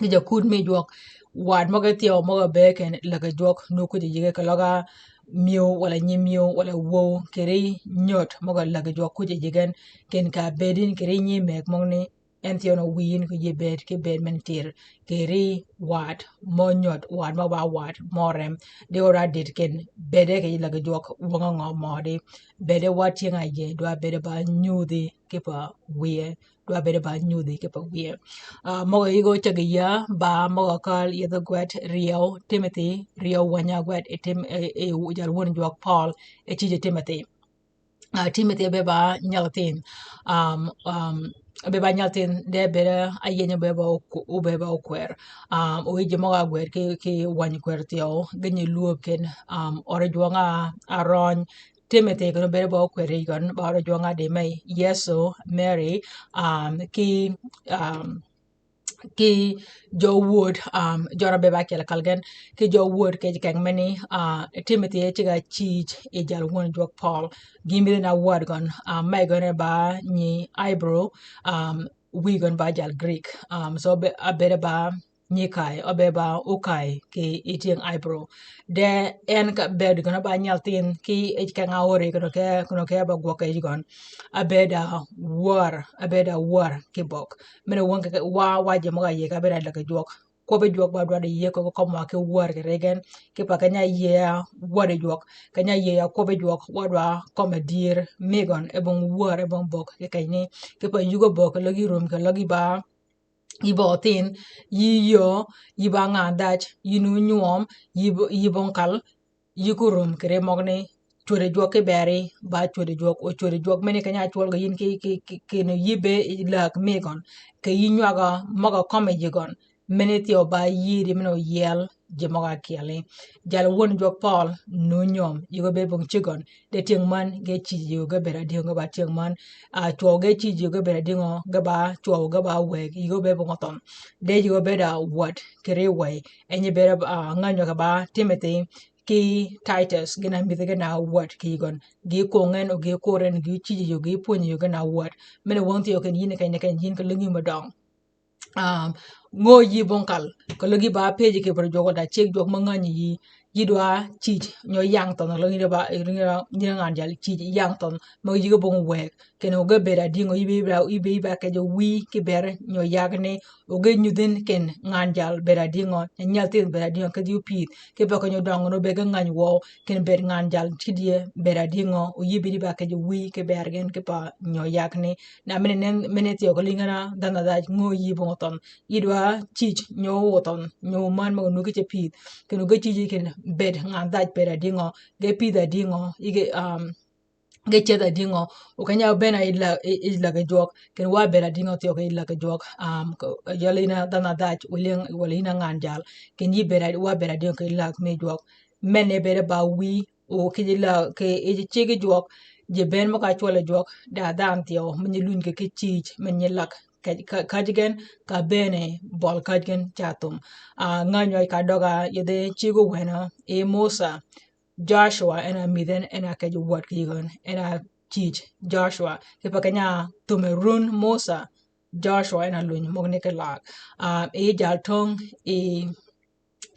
kì ji akut mi jwøk. Wad møge thyew møge be ken lagi jwøk, nu kuj ji ge keløg-a miew, walà nyi miew, walà wöw, kì ri nyöt møge lagi jwøk kuj ji gen, ken ka bëëd yïn kì ri nyi mëgg møgani, en thyew ni wïy yïn kì yï bëëd, kì bëëd men tïr, kì ri wad, mø nyöt, wad mø ba wad, mø rem, di o da dït ken, bëëde kì lagi jwøk, wøng-a ngø mødi, bëëde wa tyëng-a yie, dwa bëëde ba nyudhi kipa wïye, dwa bëëde ba nyudhi kipa wïye. Ah, møg-a yïg o ceg ya, ba møg-a kal yedhi gwed ryew, Timothy, ryew wänyi-a gwed, e Tim-, e, e, jal wun jwøk Pøøl, e cïj Timothy. Ah, Timothy be ba nyal thïn. Um, um, be ba nyal thïn, de be ayenyi be ba oku-, u be ba okwer. Um, o yiji møg-a gwed ki, ki wänyi kwer thyew, gïnyi lwöb ken, um, ørø jwøng-a arøny. Timothy ken o be ba okwer yi gøn, ba ørø jwøng-a di me Yëso, Mary, um, ki, um, ki jø wod, um, jø na be ba kyel kal gen, ki jø wod kej keng meni, uh, Timothy e cigg-a cïj yi jal won jwøk Paul. Gïn bïdhi na wod gøn, um, me gøn e ba nyi Hebrew, um, wï gøn ba jal Greek. Um, so be, a bede ba nyi kay, a bede ba okay ki yi tyëng Hebrew. De en ka bed gøn ba nyal thïn ki yi keng-a ori, kono ke, kono ke ba gwøg yi gøn. A bede wør, a bede wør ki bøg. Mene wøng ke wa, wa ji møg-a yie ka bede lake jwøk. Kwøbbe jwøk ba dwaddi yie ko, ko mø ki wør ki regen. Ki pa keny-a yie wøde jwøk. Keny-a yie ya kwøbbe jwøk wa dwa kømmi dyër mi gøn, e bong wør, e bong bøg ki keny ni. Ki pa yugø bøg, ke løg yi rum, ke løg yi ba, yi bø thïn, yi yöö, yi ba ngan dhaj, yi nu nywøm, yi bong, yi bong kal, yi kurum kiri møgni, cwödi jwøk ki beri, ba cwödi jwøk, o cwödi jwøk meni keny-a cwøl gø yïn ki, ki, ki, ki nu yïbbe yi lak mi gøn, ke yi nywagø møg-a kømmi yi gøn, meni thyew ba yïri meni oyiel ji møg-a kyeli. Jal won jwøk Paul nu nywøm, yi gø be bong cigøn, de tyëng man ge cïj yi gø ge bed adïngø ge ba tyëng man, a, cwøw ge cïj yi gø ge bed adïngø ge ba cwøw ge ba wëg, yi gø be bong thøn. De yi gø bed a wød kiri wëy, en yi bed a, a, ngänywø ke ba Timothy, ki Titus, gïn a mïdhi gïn a wød ki gøn. Gi kong en, o gi kur en, gi cïj yi, o gi pwönyi yi gïn a wød. Mene wøng thyew ken yïn keny ni keny yïn ke lïngi mø døng. Um, ngö yi bong kal, ke løg yi ba pëji ki bur jwøk da ceg jwøk mø ngänyi yi, yi dwa cïj nyo yang thøn, løg yi ba, yi ngan jal cïj yang thøn, mø yi ge bong wëg. Ken o ge bed adïngø, yi be, yi be, yi be, yi be kej wïy ki ber nyo yag ni, o ge nyudhin ken ngan jal bed adïngø, nyal thith bed adïngø, kedhi opïdh, ki bø ke nyo døng no be ge ngany wøw, ken bed ngan jal kidie bed adïngø, o yi bidi ba kej wïy ki ber gen ki pa nyo yag ni. Na mene nen, mene thyew ke lïngi na dhanhø dhaj ngö yi bong thøn. Yi dwa cïj nyo thøn, nyo man mø nu ki ce pïdh. Ken o ge cïj yi ken bed ngan dhaj bed adïngø, ge pïdh adïngø, yi ge, um, ge ceth adïngø, o keny-a ben a yi la-, yi, yi lake jwøk, ken wa bed adïngø thyew ke yi lake jwøk, um, ko, yøl yïn a dhanhø dhaj, wali, wali yïn a ngan jal, ken yi bed a, wa bed adïngø ke yi lak mi jwøk, men e bed ba wïy, o ki ji la, ki yi ceg jwøk, ji ben mø ka cwøl jwøk, da dhanhø thyew, men yi luny ke ki cïj, men yi lak, ka, ka, ka ji gen, ka bene bøl ka ji gen ca thum. A, ngänywø ka døg-a, yedhe ceg owene, yi Musa, Joshua en a mïdhi en, en a kej wød ki gøn, en a cïj Joshua. Ki pa keny-a thum e run Musa, Joshua en a luny møgni ki lak. Um, yi jal töng yi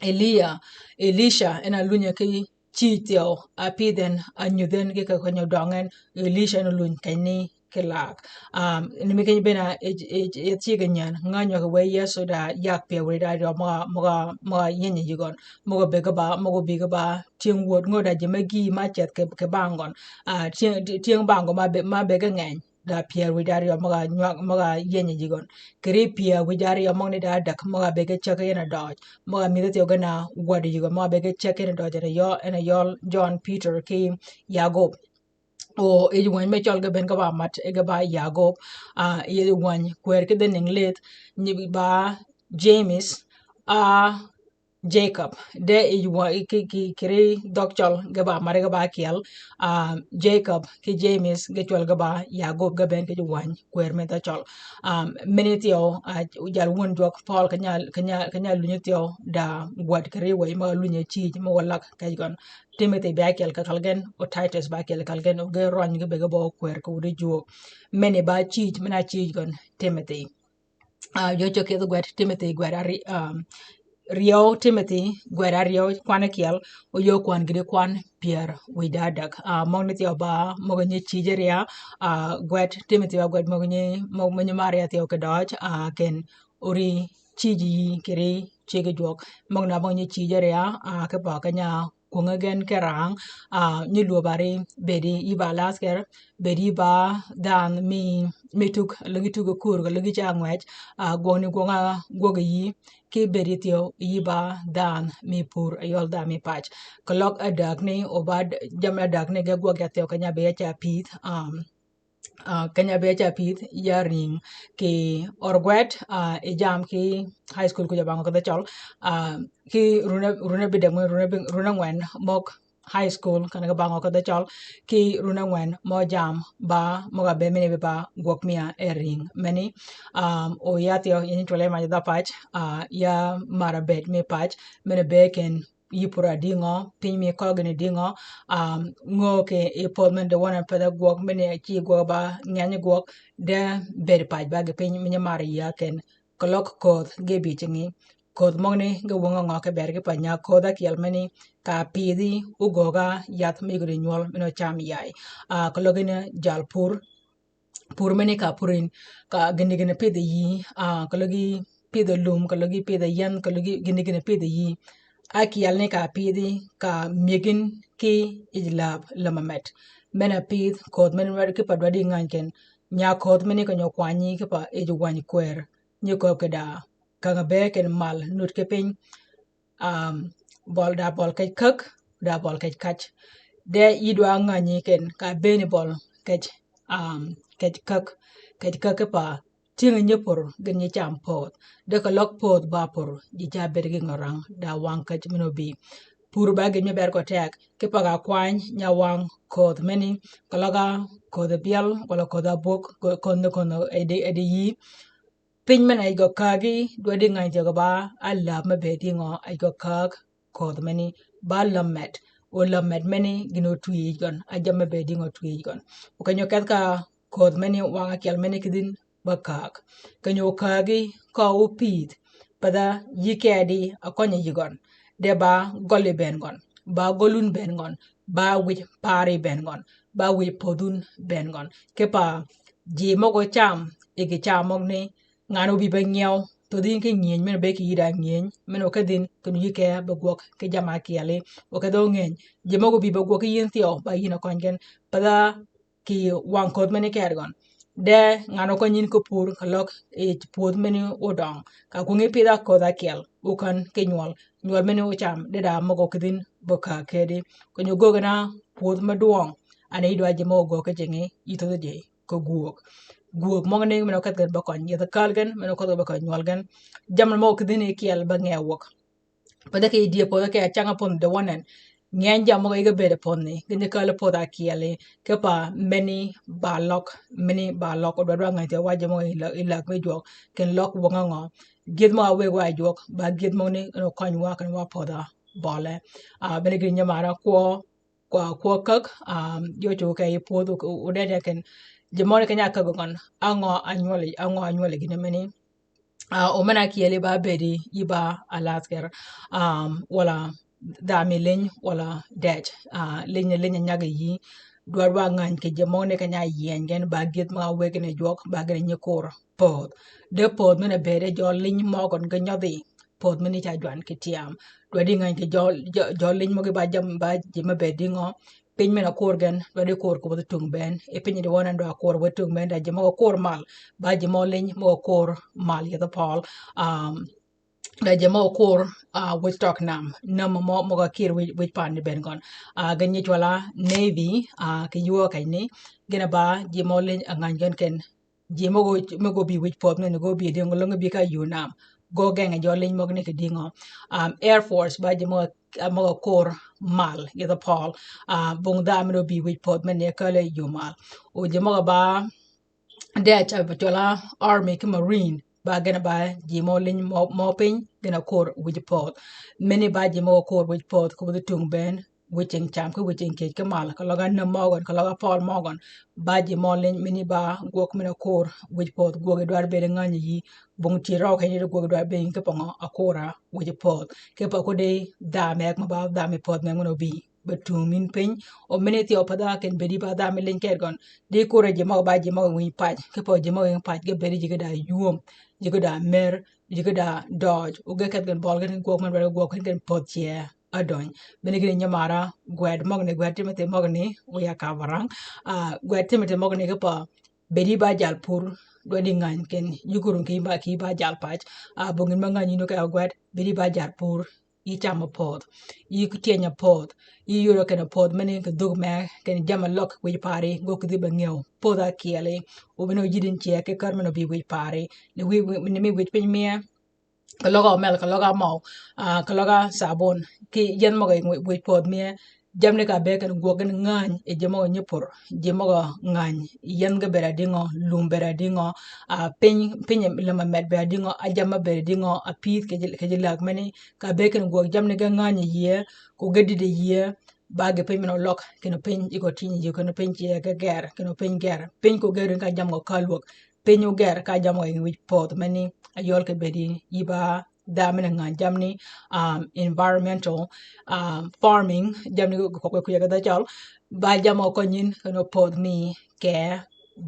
Elia, Elisha en a lunye ki cïj thyew, a pïdh en, a nyudh en ki ke keny-a døng en, Elisha en a luny keny ni ki lak. Um, ni mi keny bena e, e, e ceg nyen, ngänywø ke we Yesu da yak pyär wiy da aryø møg-a, møg-a, møg-a yinyi yi gøn. Møg-a be ge ba, møg-a bi ge ba, tyëng wöd ngö da ji me gïï ma ceth ki, ki bang gøn. A, tyëng, tyëng bang gø ma be, ma be ge ngeny. Da pyär wiy da aryø møg-a nywag, møg-a yinyi yi gøn. Kiri pyär wiy da aryø møgni da adäg, møg-a be ge ceg yi en a døøj. Møg-a mïdhi thyew gen a wød yi gøn, møg-a be ge ceg yi en a døøj, en a yø, en a yøl John, Peter ki Yakob. O, yij wäny me cøl ge ben ge ba mat, ge ba Yakob, a, yij wäny kwër ki dhi nïng lith, nyi ba James, a, Jacob. De yij wäny ki, ki, kiri dhøg cøl ge ba mat ge ba kyel, a, Jacob ki James ge cwøl ge ba Yakob ge ben ki yij wäny kwër me dhøg cøl. Um, mini thyew, a, jal wun jwøk Paul keny-a, keny-a, keny-a lunyi thyew da wød kiri wëy mø lunyi cïj mø wa lak kej gøn. Timothy be ákyel ka kal gen, o Titus be ákyel ka kal gen, o ge røny ge be ge bø kwër kì wudi jwøk. Meni ba cïj, mena cïj gøn Timothy. A, yø cø kidh gwed Timothy gwed ari-, um, ryew Timothy gwed aryew kwan ákyel, o yø kwan gïdi kwan pyär wiy da adäg. A, møgni thyew ba, møg-a nyi cïj aryew, a, gwed Timothy ba gwed møg-a nyi, møg-, møg-a nyi maryew thyew kì døøj, a, ken o ri cïj yi kì ri ceg jwøk. Møgna møg-a nyi cïj aryew, a, ki pa keny-a kwönge gen ki rang, a, nyi lwöb ari bedi yi ba lasker, bedi yi ba dhanhø mi, mi tug, lagi tug kur, lagi ca ngwec, a, gwøgni gwøg-a gwøg yi, ki bedi thyew yi ba dhanhø mi pur, a yøl dhanhø mi pac. Keløg adäg ni, o ba d-, jammì adäg ni ge gwøg ya thyew keny-a be ya ca pïdh, um, a, keny-a be ca pïdh ya ring kì ör gwed, a, yi jam ki high school kuja bang kì dhø cøl, a, ki rune, rune bidäg, rune bi-, rune ngwen møg high school, kene ki ba ngø ki dhø cøl, ki run angwen mø jam ba møg-a be mene bi ba gwøg miya e ring meni. Um, o ya thyew yinyi cwøl e mac dhø pac, ah, ya marø bëëd mi pac, mene be ken yï pur a dïngø, piny mi køggi ni dïngø, um, ngø ki yi pödh mene di wøn a pedhe gwøg mene ci gwøg ba ngeny gwøg, de bëëd pac ba gi piny mi nyi marø yïa ken. Keløg köödh ge bï cingi. Köödh møgni ge wøng a ngø ki bër ki pa nya köödh akyel meni ka pïdhi ogögga yath mi gudi nywøl mene ocam yay. Ah, keløg yin jal pur, pur meni ka pur yin, ka gini gini pïdhi yï, ah, keløg yi pïdhi lum, keløg yi pïdhi yien, keløg yi gini gini pïdhi yï. Akyel ni ka pïdhi ka myëgin ki yij lab lamamet. Mena pïdh köödh meni dwaddi ki pa dwaddi ngany ken. Nya köödh meni ka nyo kwanyi ki pa yij wany kwer. Nyi kööb ki da. Kanga be ken mal nut ki piny. Um, bøl da bøl kej käg, da bøl kej kac. De yï dwa nganyi ken ka beni bøl kej, um, kej käg, kej käg ki pa tyëng nyi pur gin nyi cam pödh. De keløg pödh ba pur, ji ca bed gi ngørang, da wang kej meno bi. Pur ba gin nyi ber ko teg, ki pa ga kwany nya wang köödh meni, keløg a köödh byel, wala köödh abwög, köödh ni köödh edi, edi yï. Piny men a yij gø kaagi, dwaddi ngany thyew gø ba, a lab me be dïngø, a yij gø kaag köödh meni, ba lamet, o lamet meni, gin otwi yij gøn, a jammì me be dïngø otwi yij gøn. O kenyo kedh ka köödh meni, wang akyel meni kidhin, ba kaag. Kenyo kaagi, ka opïdh, pa dha yï kedi, a kønyi yij gøn. De ba gøli ben gøn, ba gølun ben gøn, ba wij pari ben gøn, ba wij pödhun ben gøn. Ki pa ji møg-a cam, yi gi cam møgni, ngan obi be ngyeu, thodhi ki ngyeny, meno be ki yïda ngyeny, meno kedhin, ken yï ke be gwøg ki jamm-a kyeli, o kedhi ongeny, ji møg-a obi be gwøg ki yïn thyew, ba yïn a køny gen, pa dha ki wang köödh meni ked gøn. De ngan okønyi yïn ki pur, keløg yi pwödh meni odøng. Ka kwøngi pïdha köödh akyel, okän ki nywøl, nywøl meni ocam, de da møg-a kedhin be ka kedi. Kenyo göggi na pwödh me dwøng, ani yï dwa ji møg-a göggi ki cingi, yï thodhi ji. Kì gwöög. Gwöög møgø ni men oketh gen be køny yeth kal gen, men oketh gen be køny nywøl gen. Jammì møgø kidhini kyel be nge wøg. Pe dhø kì dye pödhø kì acang pödhø de wøn en. Nge jammì møgø yige bede pödhni, gin kal pödhø akyeli, kipa meni ba løg, meni ba løg, odwa dwa ngany thyew wa jammì møgø iløg, iløg me jwøk, ken løg wøng angø. Gyëdh møgø aweg wa jwøk, ba gyëdh møgø ni, en okøny wa ken wa pödhø bøle. Ah, bene gïn nyamara kwø, kwø, kwø käg, um, yø cugø kì yij pwödh, o, o, odede ken. Ji møgø ni keny-a käg gøn, angø anywøl, angø anywøl gïn meni. Ah, o men-a kyeli ba bedi, yï ba alathker, um, wala dhami liny, wala dej. Ah, liny, liny nyag yï. Dwa dwa ngany kì ji møgø ni keny-a yieny gen, ba gyëdh møgø aweg ni jwøk, ba gin nyi kur pödh. De pödh men-a bede jø liny møgø gøn ge nyodhi. Pödh meni ca jwan ki tyam. Dwaddi ngany kì jø, jø, jø liny møgø ba jam, ba ji me bedi ngø. Piny men-a kur gen, dwaddi kur kì weth tung ben. E piny di wøn en dwa kur weth tung ben, da ji møgø kur mal. Ba ji mø liny møgø kur mal yeth pøl. Um, da ji møgø kur, ah, weth tøg nam. Nam mø, møgø kir weth, weth pan ni ben gøn. Ah, gen nyi cwøl-a Navy, ah, kì yï wø keny ni. Gin a ba ji mø liny a ngany gen ken. Ji møgø, møgø bi wïj pödh men, gø bi ding, gø løngi bi ka yï nam. Gø genge jø liny møgø ni kì dingø. Um, Air Force ba ji møgø, møgø kur mal, yeth pøl. Ah, bung dha men bi wïj pödh men ni kale yï mal. O ji møgø ba dej, ah, cwøl-a Army ki Marine. Ba gin a ba ji mø liny mø, mø piny, gin a kur wïj pödh. Meni ba ji møgø kur wïj pödh, kì weth tung ben, wïj cing cam ki wïj cing kyej ki mal, keløg a nam møgøn, keløg a pøl møgøn, ba ji mø liny meni ba gwøg men-a kur wïj pödh, gwøg dwar bedi ngany yï, bung ti røw keny ni gwøg dwar bedi kipa ngø akur-a wïj pödh. Kipa kodi dhami meg mø ba dhami pödh meg men-a obi, be tung min piny, o meni thyew pa dha ken bedi ba dhami liny ked gøn, di kur ji møgø ba ji møgø wïny pac, kipa ji møgø wïny pac, ge bedi ji ge da ywöm, ji ge da mer, ji ge da døøj, o ge keth gen bøl gen gwøg men-a gwøg gen pödh cye. Adöny. Bene gïn nyamara, gwed møgø ni, gwed Timothy møgø ni, wiya ka barang. Ah, gwed Timothy møgø ni kipa, bedi ba jal pur, dwaddi ngany ken, yï gurung kì ba, kì ba jal pac. Ah, bung gïn me ngany yïn oke gwed, bedi ba jal pur, yï cam pödh, yï tyeny pödh, yï yod ken pödh, meni kì dhug me, ken jammì løg wïj pari, gø kidhi be ngew, pödh akyeli, o bene oyïdin cye, ki kar men-a obi wïj pari, ni wïj, wïj, ni mi wïj piny mye, keløg a omel, keløg a møw, ah, keløg a sabun, ki yeth møgø wïj, wïj pödh mye, Jamni ka bëëd kinni gwøg gïn ngäny yi ji møg-a nyi pur, ji møg-a ngäny, yien ge bëëd adïngø, lum bëëd adïngø, a, piny, piny lum-a med bëëd adïngø, a jammì bëëd adïngø, a pïdh kì ji, kì ji läg meni, ka bëëd kinni gwøg jamni ge ngäny yi yïe, ko ge dïd yi yïe, ba ge piny men-a óløg, kinni piny yi ko tïnyi yïe, kinni piny ce ge gër, kinni piny gër, piny ko gër ka jammì ko ka lwøg, piny ogër ka jammì ko yïn wïj pödh meni, a yøl kì bëëdi, yï ba dha men-a ngäny jamni, um, environmental, um, farming, jamni ko, ko, ko, kuyege dhø cøl, ba jammì ko nyin, kinni pödh mi ke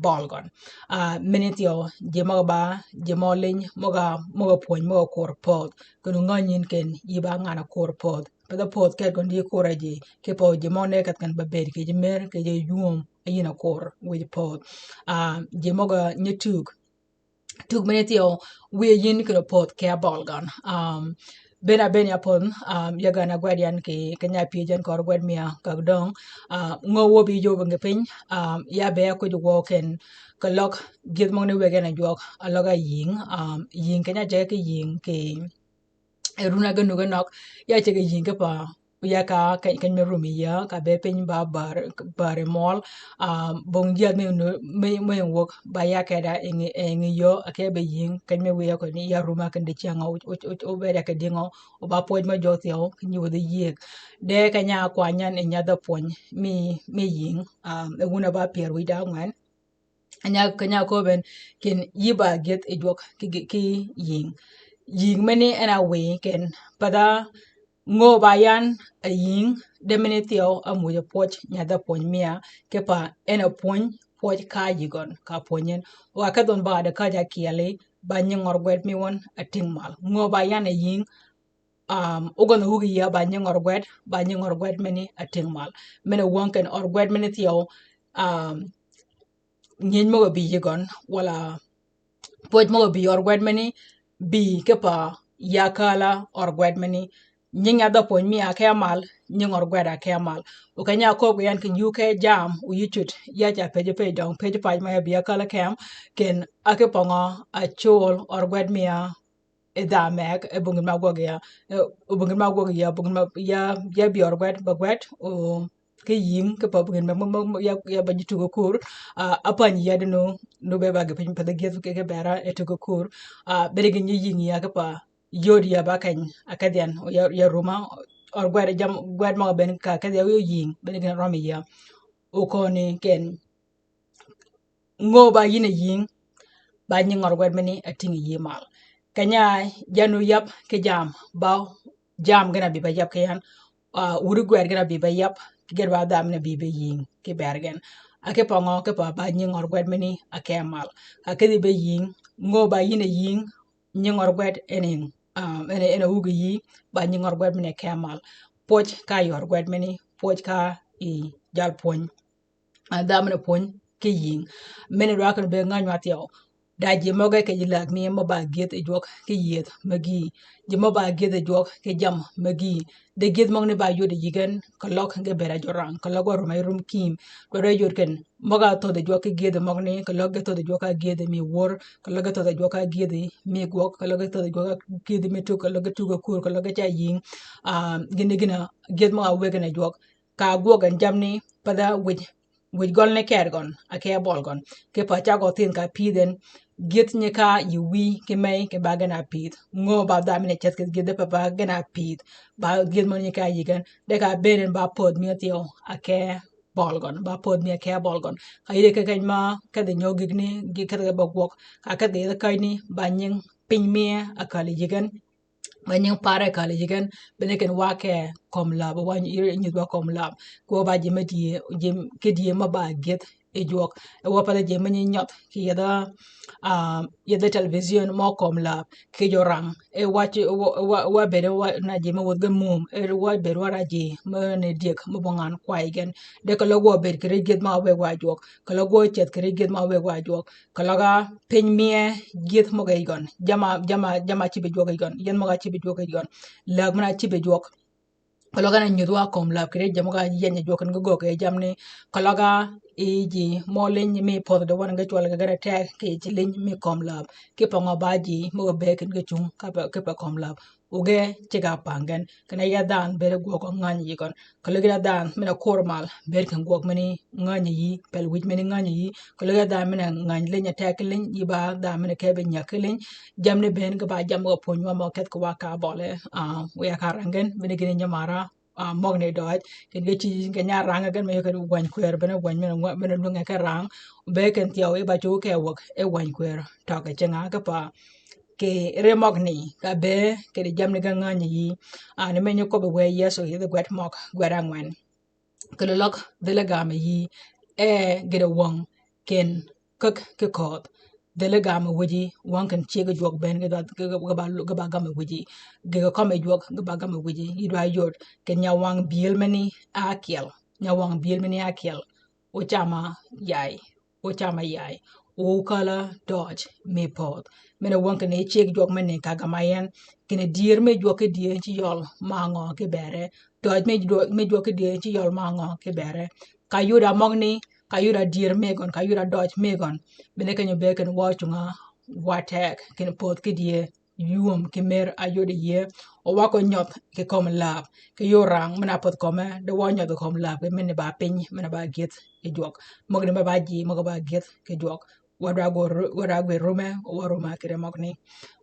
bøl gøn. Ah, meni thyew, ji møg-a ba, ji mø liny, møg-a, møg-a pwöny, møg-a kur pödh. Kinni ngäny yïn kinni, yï ba ngan-a kur pödh. Path pödh ket gøn di kur a ji, kipe ji mø ne ket kinni ba bëëd kì ji mer, kì ji yum, a yïn a kur, wïj pödh. Ah, ji møg-a nyi tug, tug meni thyew, wiye yïn kinni pödh ke bøl gøn. Um, bënn-a bënn ya pödh, um, ya gøn-a gwed yan kì, keny-a pyëj yan kì or gwed mi-a kag döng. Ah, ngö wø bi yöbbi ngi piny, um, ya bëëd kwïj wø kinni, keløg, gyëdh møgani wëggi en a jwøk, a løg-a yïng, um, yïng keny-a jege kì yïng kì, e run-a ge nuge nøg, ya ceg yïng kipe, ya ka keny, keny me rum yi yïa, ka bëëd piny ba bär, bär yi møl, ah, bong jyädh me nu, me, me wøg, ba ya keda yi ngi, yi ngi yöö, a ke be yïng, keny me wiya ko ni ya rum-a kinni diceng-a, o, o, o, obëëd ya kì dïngø, o ba pwöj me jwøk thyew, kinni wudhi yïëg. De keny-a kwany yan yi nyadh-a pwöny, mi, mi yïng, ah, e wun-a ba pyër wïj da ángwen. Nya, keny-a köbben, kinni yï ba gyëdh yi jwøk kì, kì, kì yïng. Yïng meni en a wiy kinni, path-a ngö ba yan a yïng, de meni thyew a muj a pwöj, nyadh-a pwöny mi-a, kipe en a pwöny, pwöj ka yï gøn, ka pwöny en. Wa kedhøn ba de ka ja kyeli, ba nying or gwed mi wøn a tïng mal. Ngö ba yan a yïng, um, ogøn a wug yi yïa ba nying or gwed, ba nying or gwed meni a tïng mal. Meni wøng kinni or gwed meni thyew, um, nying møg-a bï yi gøn, wala pwöj møg-a bï or gwed meni, bï kipe ya käl-a or gwed meni. Nying nyadh-a pwöny mi-a ke mal, nying or gwed a ke mal. O keny-a köbbi yan kinni yï ke jam, o yï cut, ya ca pëjji pëj døng, pëjji pac ma ya bï ya käl-a kem, kinni a kipe ngø a col or gwed mi-a, e dha meg, e bong gïn ma gwøg yïa, e, e bong gïn ma gwøg yïa, bong gïn ma, ya, ya bï or gwed, ba gwed, o, kì yïng, kipe bong gïn ma, ma, ma, ma, ya, ya ba ji tugø kur, ah, a pany yïa di nu, nu be ba ge piny path gyëdh kì, kì bera, e tugø kur, ah, beri gïn nyi yïng yïa kipe, yod yïa ba keny, a kedhi yan, o ya, ya rum-a, or gwed jam, gwed møg-a bënn ka kedhi yan o yïng, beri gïn rømmi yïa. O köni kinni, ngö ba yïn a yïng, ba nying or gwed meni a tïng yi yï mal. Keny-a yan o yab ki jam, ba jam gen-a bï ba yab ki yan, ah, wudi gwed gen-a bï ba yab, ki gen ba dha men-a bï ba yïng, ki bër gen. A kipe ngø, kipe ba nying or gwed meni a ke mal. Ka kedhi ba yïng, ngö ba yïn a yïng, nying or gwed en en, ah, en, en a wug yi yï, ba nying or gwed meni a ke mal. Pwöj ka yi or gwed meni, pwöj ka yi jal pwöny. Ah, dha men-a pwöny ki yïng. Meni dwa kinni be ngänywa thyew. Da ji møge kì ji läg mi mø ba gyëdh yi jwøk ki yïëdh megi. Ji mø ba gyëdh yi jwøk ki jammì megi. De gyëdh møgani ba yod yi yï gen, keløg ge bëëd a jorang, keløg wa rum-a yi rum kïm. Dwa dwa yod kinni, møg-a thödh yi jwøk ki gyëdhi møgani, keløg ge thödh yi jwøk a gyëdhi mi wör, keløg ge thödh yi jwøk a gyëdhi mi gwøg, keløg ge thödh yi jwøk a gyëdhi mi tug, keløg ge tugø kur, keløg ge ca yïng. Ah, gïn-a gïn-a, gyëdh møg-a wëggi en a jwøk. Ka gwøg gen jamni, path-a wïj, wïj gøl ni kër gøn, a ke bøl gøn. Kipe cagø thinh ka pïdh en, gyëdh nyi ka yi wïy ki mey ki ba gen a pïdh. Ngö ba dha men-a ceth ki gyëdh pe ba gen a pïdh. Ba gyëdh mø nyi ka yi gen. De ka bënn en ba pödh mi thyew, a ke bøl gøn. Ba pödh mi a ke bøl gøn. Ka yïddi ki keny ma kedhi nyø gïgni, gï kedhi ba gwøg. Ka kedhi yïdhi keny ni, ba nying piny mi a käl yi gen. Ba nying pare kal yi gen, bene ken wa ke kömi läb, wa nyi-, nyidh wa kömi läb. Ko ba ji me die, ji m-, ki die ma ba gyëdh yi jwøk. E wa path ji me nyi nyøth, ki yedha, ah, yedha television mø kömi läb, ki jorang. E wa ci, wa, wa, wa bëëd wa na ji me wädh ge mum, e wa bëëd wa ra ji me ne dyëg, me bø ngan kway gen. De keløg wa bëëd kì ri gyëdh ma wëg wa jwøk. Keløg wa ceth kì ri gyëdh ma wëg wa jwøk. Keløg a piny miye gyëdh møg-a yij gøn. Jamm-a, jamm-a, jamm-a cïb yi jwøk yij gøn. Yien møg-a cïb yi jwøk yij gøn. Läg men-a cïb yi jwøk. Keløg en a nyudh wa kömi läb kì ri jammì møg-a yeny yi jwøk en ge göög yi jamni. Keløg a yi ji mø liny mi pödhi di wøn ge cwøl ge gene teg kì yi ci liny mi kömi läb. Kipe ngø ba ji møg-a bëëd ken ge cung kipe, kipe kömi läb. Oge ceg-a pang gen. Kene ya dhanhø bëëd gwøg ngäny yï gøn. Keløg ya dhanhø men-a kor mal bëëd ken gwøg meni ngäny yï, pel wij meni ngäny yï. Keløg ya dhanhø men-a ngäny liny a teg ki liny, yï ba dhanhø men-a kebe nyäg ki liny. Jamni bënn ge ba jam ge pwöny wa mø kedh ki wa ka bøle. Ah, wiya ka rang gen, bene gïn nyamara, ah, møgni døøj. Ken ge ci ge nya rang gen me yø ken wäny kwër, bene wäny men-a ngwa-, men-a lwänge ke rang. Be ken thyew yï ba cug ke wäg, e wäny kwër. Tøg e cinga ke pa. Kì ri møgni, ka be, kì di jamni ge ngäny yï. Ani me nyi köbbi wë Yëso yïdhi gwed møg, gwed angwen. Kì løløg dhil-a gam yï, e gïn-a wäng, ken käg ki ködh. Dhil-a gam wïji, wäng ken ceg jwøk bënn ge ba, ge, ge, ge ba, ge ba gam wïji. Gïg-a kømmi jwøk, ge ba gam wïji. Yï dwa yod, ken nya wäng byël meni ákyel. Nya wäng byël meni ákyel. Ocama yay. Ocama yay. Okäl-a døøj mi pödh. Men-a wäng kinni ceg jwøk meni ka gam-a en. Kinni dyër mi jwøk ki dyër ci yøl ma ngø ki bere. Døøj mi jwøk, mi jwøk ki dyër ci yøl ma ngø ki bere. Ka yod-a møgni, ka yod-a dyër mi gøn, ka yod-a døøj mi gøn. Bene kenyo be kinni wa ocunga, wa teg, kinni pödh ki dyër. Yum ki mer a yod yie, o wa ko nyødh ki kömi läb, ki yor rang, men-a pödh kömi, de wa nyødh ki kömi läb, ki men-a ba piny, men-a ba gyëdh ki jwøk. Møgni me ba ji, møg-a ba gyëdh ki jwøk. Wa dwa gwe ru-, wa dwa gwe rume, wa rume ki ri møgni.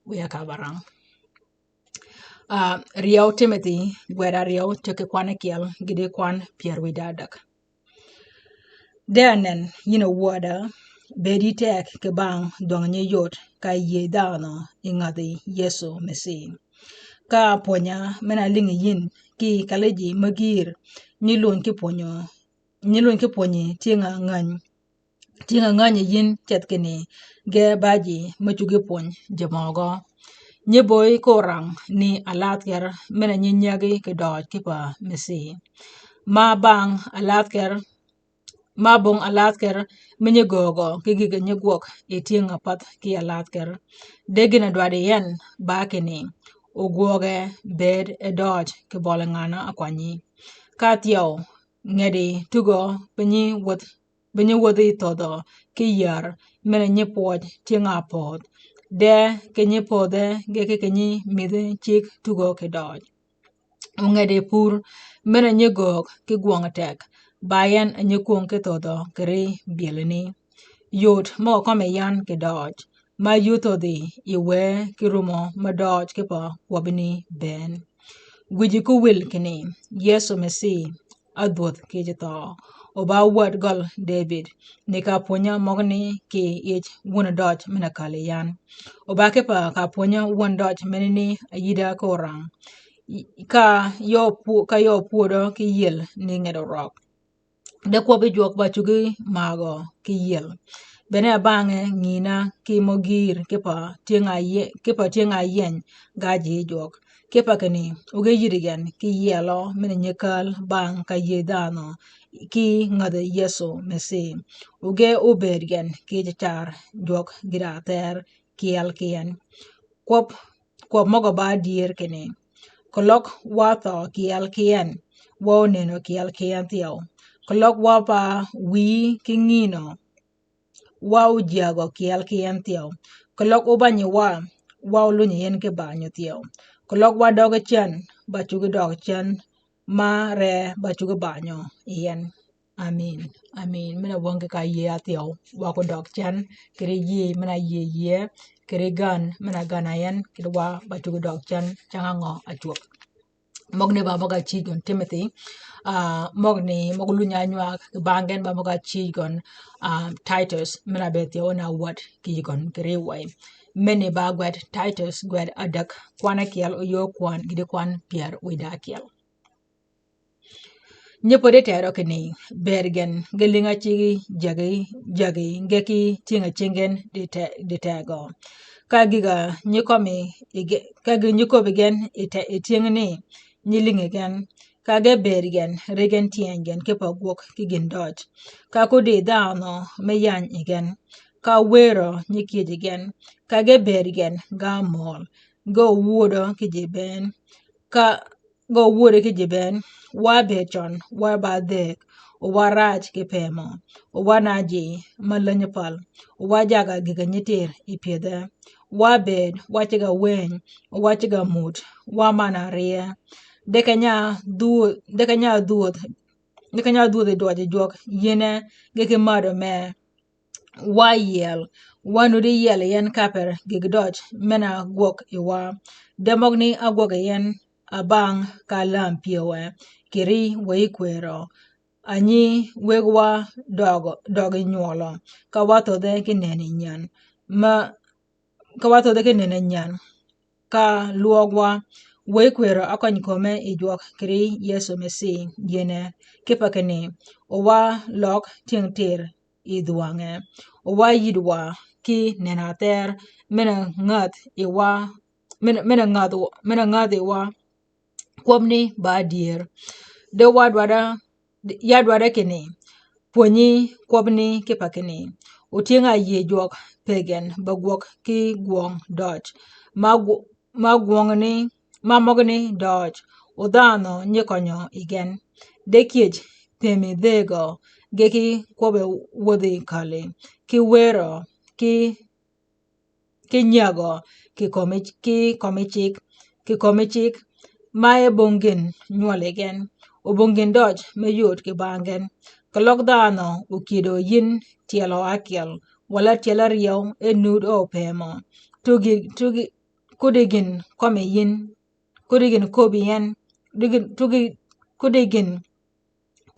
Wiya ka ba rang. Ah, ryew Timothi, gwed aryøw, ceg ki kwan ákyel, gïti kwan pyär wïj da däg. De anen, yïn a wäda, bëëdi teg kì bang dwøng nyi yod ka yïëy dhanhø yi ngadhi Yëso Mesi. Ka apwönya men-a lïngi yïn ki kaliji me gïïr, nyi luny ki pwönyi, nyi luny ki pwönyi tyëng-a ngäny, tyëng-a ngäny yïn ceth kinni ge baji me cuggi pwöny ji møgø. Nyi böi korang ni alathker men-a nyi nyägi kì døøj kipe Mesi. Ma bang alathker Ma bong alathker mi nyi göögø ki gïg-a nyi gwøg yi tyëng-a path ki alathker. De gïn-a dwaddi en ba kinni, ogwøge bëëd e døøj kì bøli ngan-a ákwanyi. Ka thyew, ngedi tugø pe nyi wädh, pe nyi wädhi thödhø ki yär, men-a nyi pwøj tyëng-a pödh. De kì nyi pödhe ge ki kì nyi mïdhi cig tugø kì døøj. Ongedi pur, men-a nyi göög ki gwøng teg, ba en a nyi kwöng ki thödhø kì ri byëlini. Yod møg-a kømmi yan kì døøj, ma yuu thödhi yi wë ki rumø me døøj kipe kwøbbini bënn. Gwiji ko wil kinni, Yëso Mesi, ádhwödh ki ji thøø, o ba wäd gøl Debid, ni ka apwönya møgani kì yij wun døøj men-a källi yan. O ba kipe ka apwönya wun døøj menani ayïda korang. Ka yø pwo-, ka yø pwödø ki yiel ni nget orøg. De kwøbbi jwøk ba cuggi magø ki yiel. Bene abangø ngïna ki mø gïïr kipe tyëng-a ye-, kipe tyëng-a yeny ga ji jwøk. Kipe kinni, oge yïddi gen ki yielø men-a nyi kääl bang ka yïëy dhanhø ki ngadhi Yëso Mesi. Oge obëëd gen ki ji car jwøk gïd-a thër kyel ki en. Kwøb, kwøb møg-a ba dyër kinni, keløg wa thøø kyel ki en, wa onënø kyel ki en thyew. Keløg wa pa wïyi ki ngïnø, wa ojyägø kyel ki en thyew. Keløg obanyi wa, wa olunyi en ki banyø thyew. Keløg wa døgi cen, ba cuggi døg cen, ma re ba cuggi banyø yi en. Amin. Amin. Men-a wängi ka yïëy-a thyew, wa ko døg cen, kì ri yïëy men-a yïëy yie, kì ri gän men-a gän-a en, kì ri wa ba cuggi døg cen, cang-a ngø a cwöb. Møgni ba møg-a cïj gøn Timothi, ah, møgni møg-a lunyi ánywag, kì bang gen ba møg-a cïj gøn, ah, Titus, men-a be thyew en a wäd kì yï gøn kì ri wëy. Meni ba gwed Titus, gwed adäg, kwan ákyel, oyø kwan, gïti kwan pyär wïj da ákyel. Nyi pöddi tedø kinni, bëëd gen, ge lïnga ciggi jäggi, jäggi, ge ki tyëng-a cing gen di te-, di tegø. Ka gïg-a nyi kømmi yi ge-, ka gïg-a nyi köbbi gen yi te-, yi tyëngni, nyi lïngi gen. Ka ge bëëd gen, ri gen tyëny gen kipe gwøg ki gïn døøj. Ka koddi dhanhø me yany yi gen. Ka wërø nyi kyëjji gen. Ka ge bëëd gen, ga møøl. Ge owödø ki ji bënn. Ka Ge owödø ki ji bënn, wa bëëd cøn, wa ba dhëëg, o wa raaj ki pëmø, o wa na ji me länyi päl, o wa jagga gïg-a nyi tïr yi pyëdhe, Wa bëëd, wa ceg-a wëny, wa ceg-a mut, wa man-a rie. De keny-a dhwödh, de keny-a dhwödh, de keny-a dhwödh yi dwøj jwøk yïëne geki mädø mee. Wa yiel, wa nuddi yiel yi en kaper gïg døj men-a gwøg yi wa. De møgani ágwøg yi en abang ka lam pyëwe, kì ri wëyi kwërø. Anyi wëggi wa døg, døg yi nywølø, ka wa thödhe ki nënni nyän. Ma, ka wa thödhe ki nënni nyän. Ka lwøg wa, wëyi kwërø ákøny köme yi jwøk kì ri Yëso Mesi yïëne. Kipe kinni, o wa løg tyëng tïr yi dhwänge. O wa yïddi wa ki nënni athër, men-a ngädh yi wa, men-a, men-a ngädh, men-a ngädh yi wa kwøbbani ba dyër. De wa dwadda, ya dwadda kinni, pwönyi kwøbbani kipe kinni, otyëng-a yïëy jwøk pëggi en be gwøg ki gwøng døj. Ma gw-, ma gwøngani, ma møgani døj, o dhanhø nyi kønyø yi gen. De kyëj pëmi dhëgø, geki kwøbbi wödhi käli, ki wërø, ki, ki nyägø, ki kömi, ki kömi cigg, ki kömi cigg, ma e bong gïn nywøl yi gen, o bong gïn døj me yod kì bang gen. Keløg dhanhø okïdø yïn tyelø ákyel, walà tyel áryew, e nud e opëmø. Tugi, tugi, kudi gïn kömi yïn, kudi gïn köbbi yi en, di gïn, tugi, kudi gïn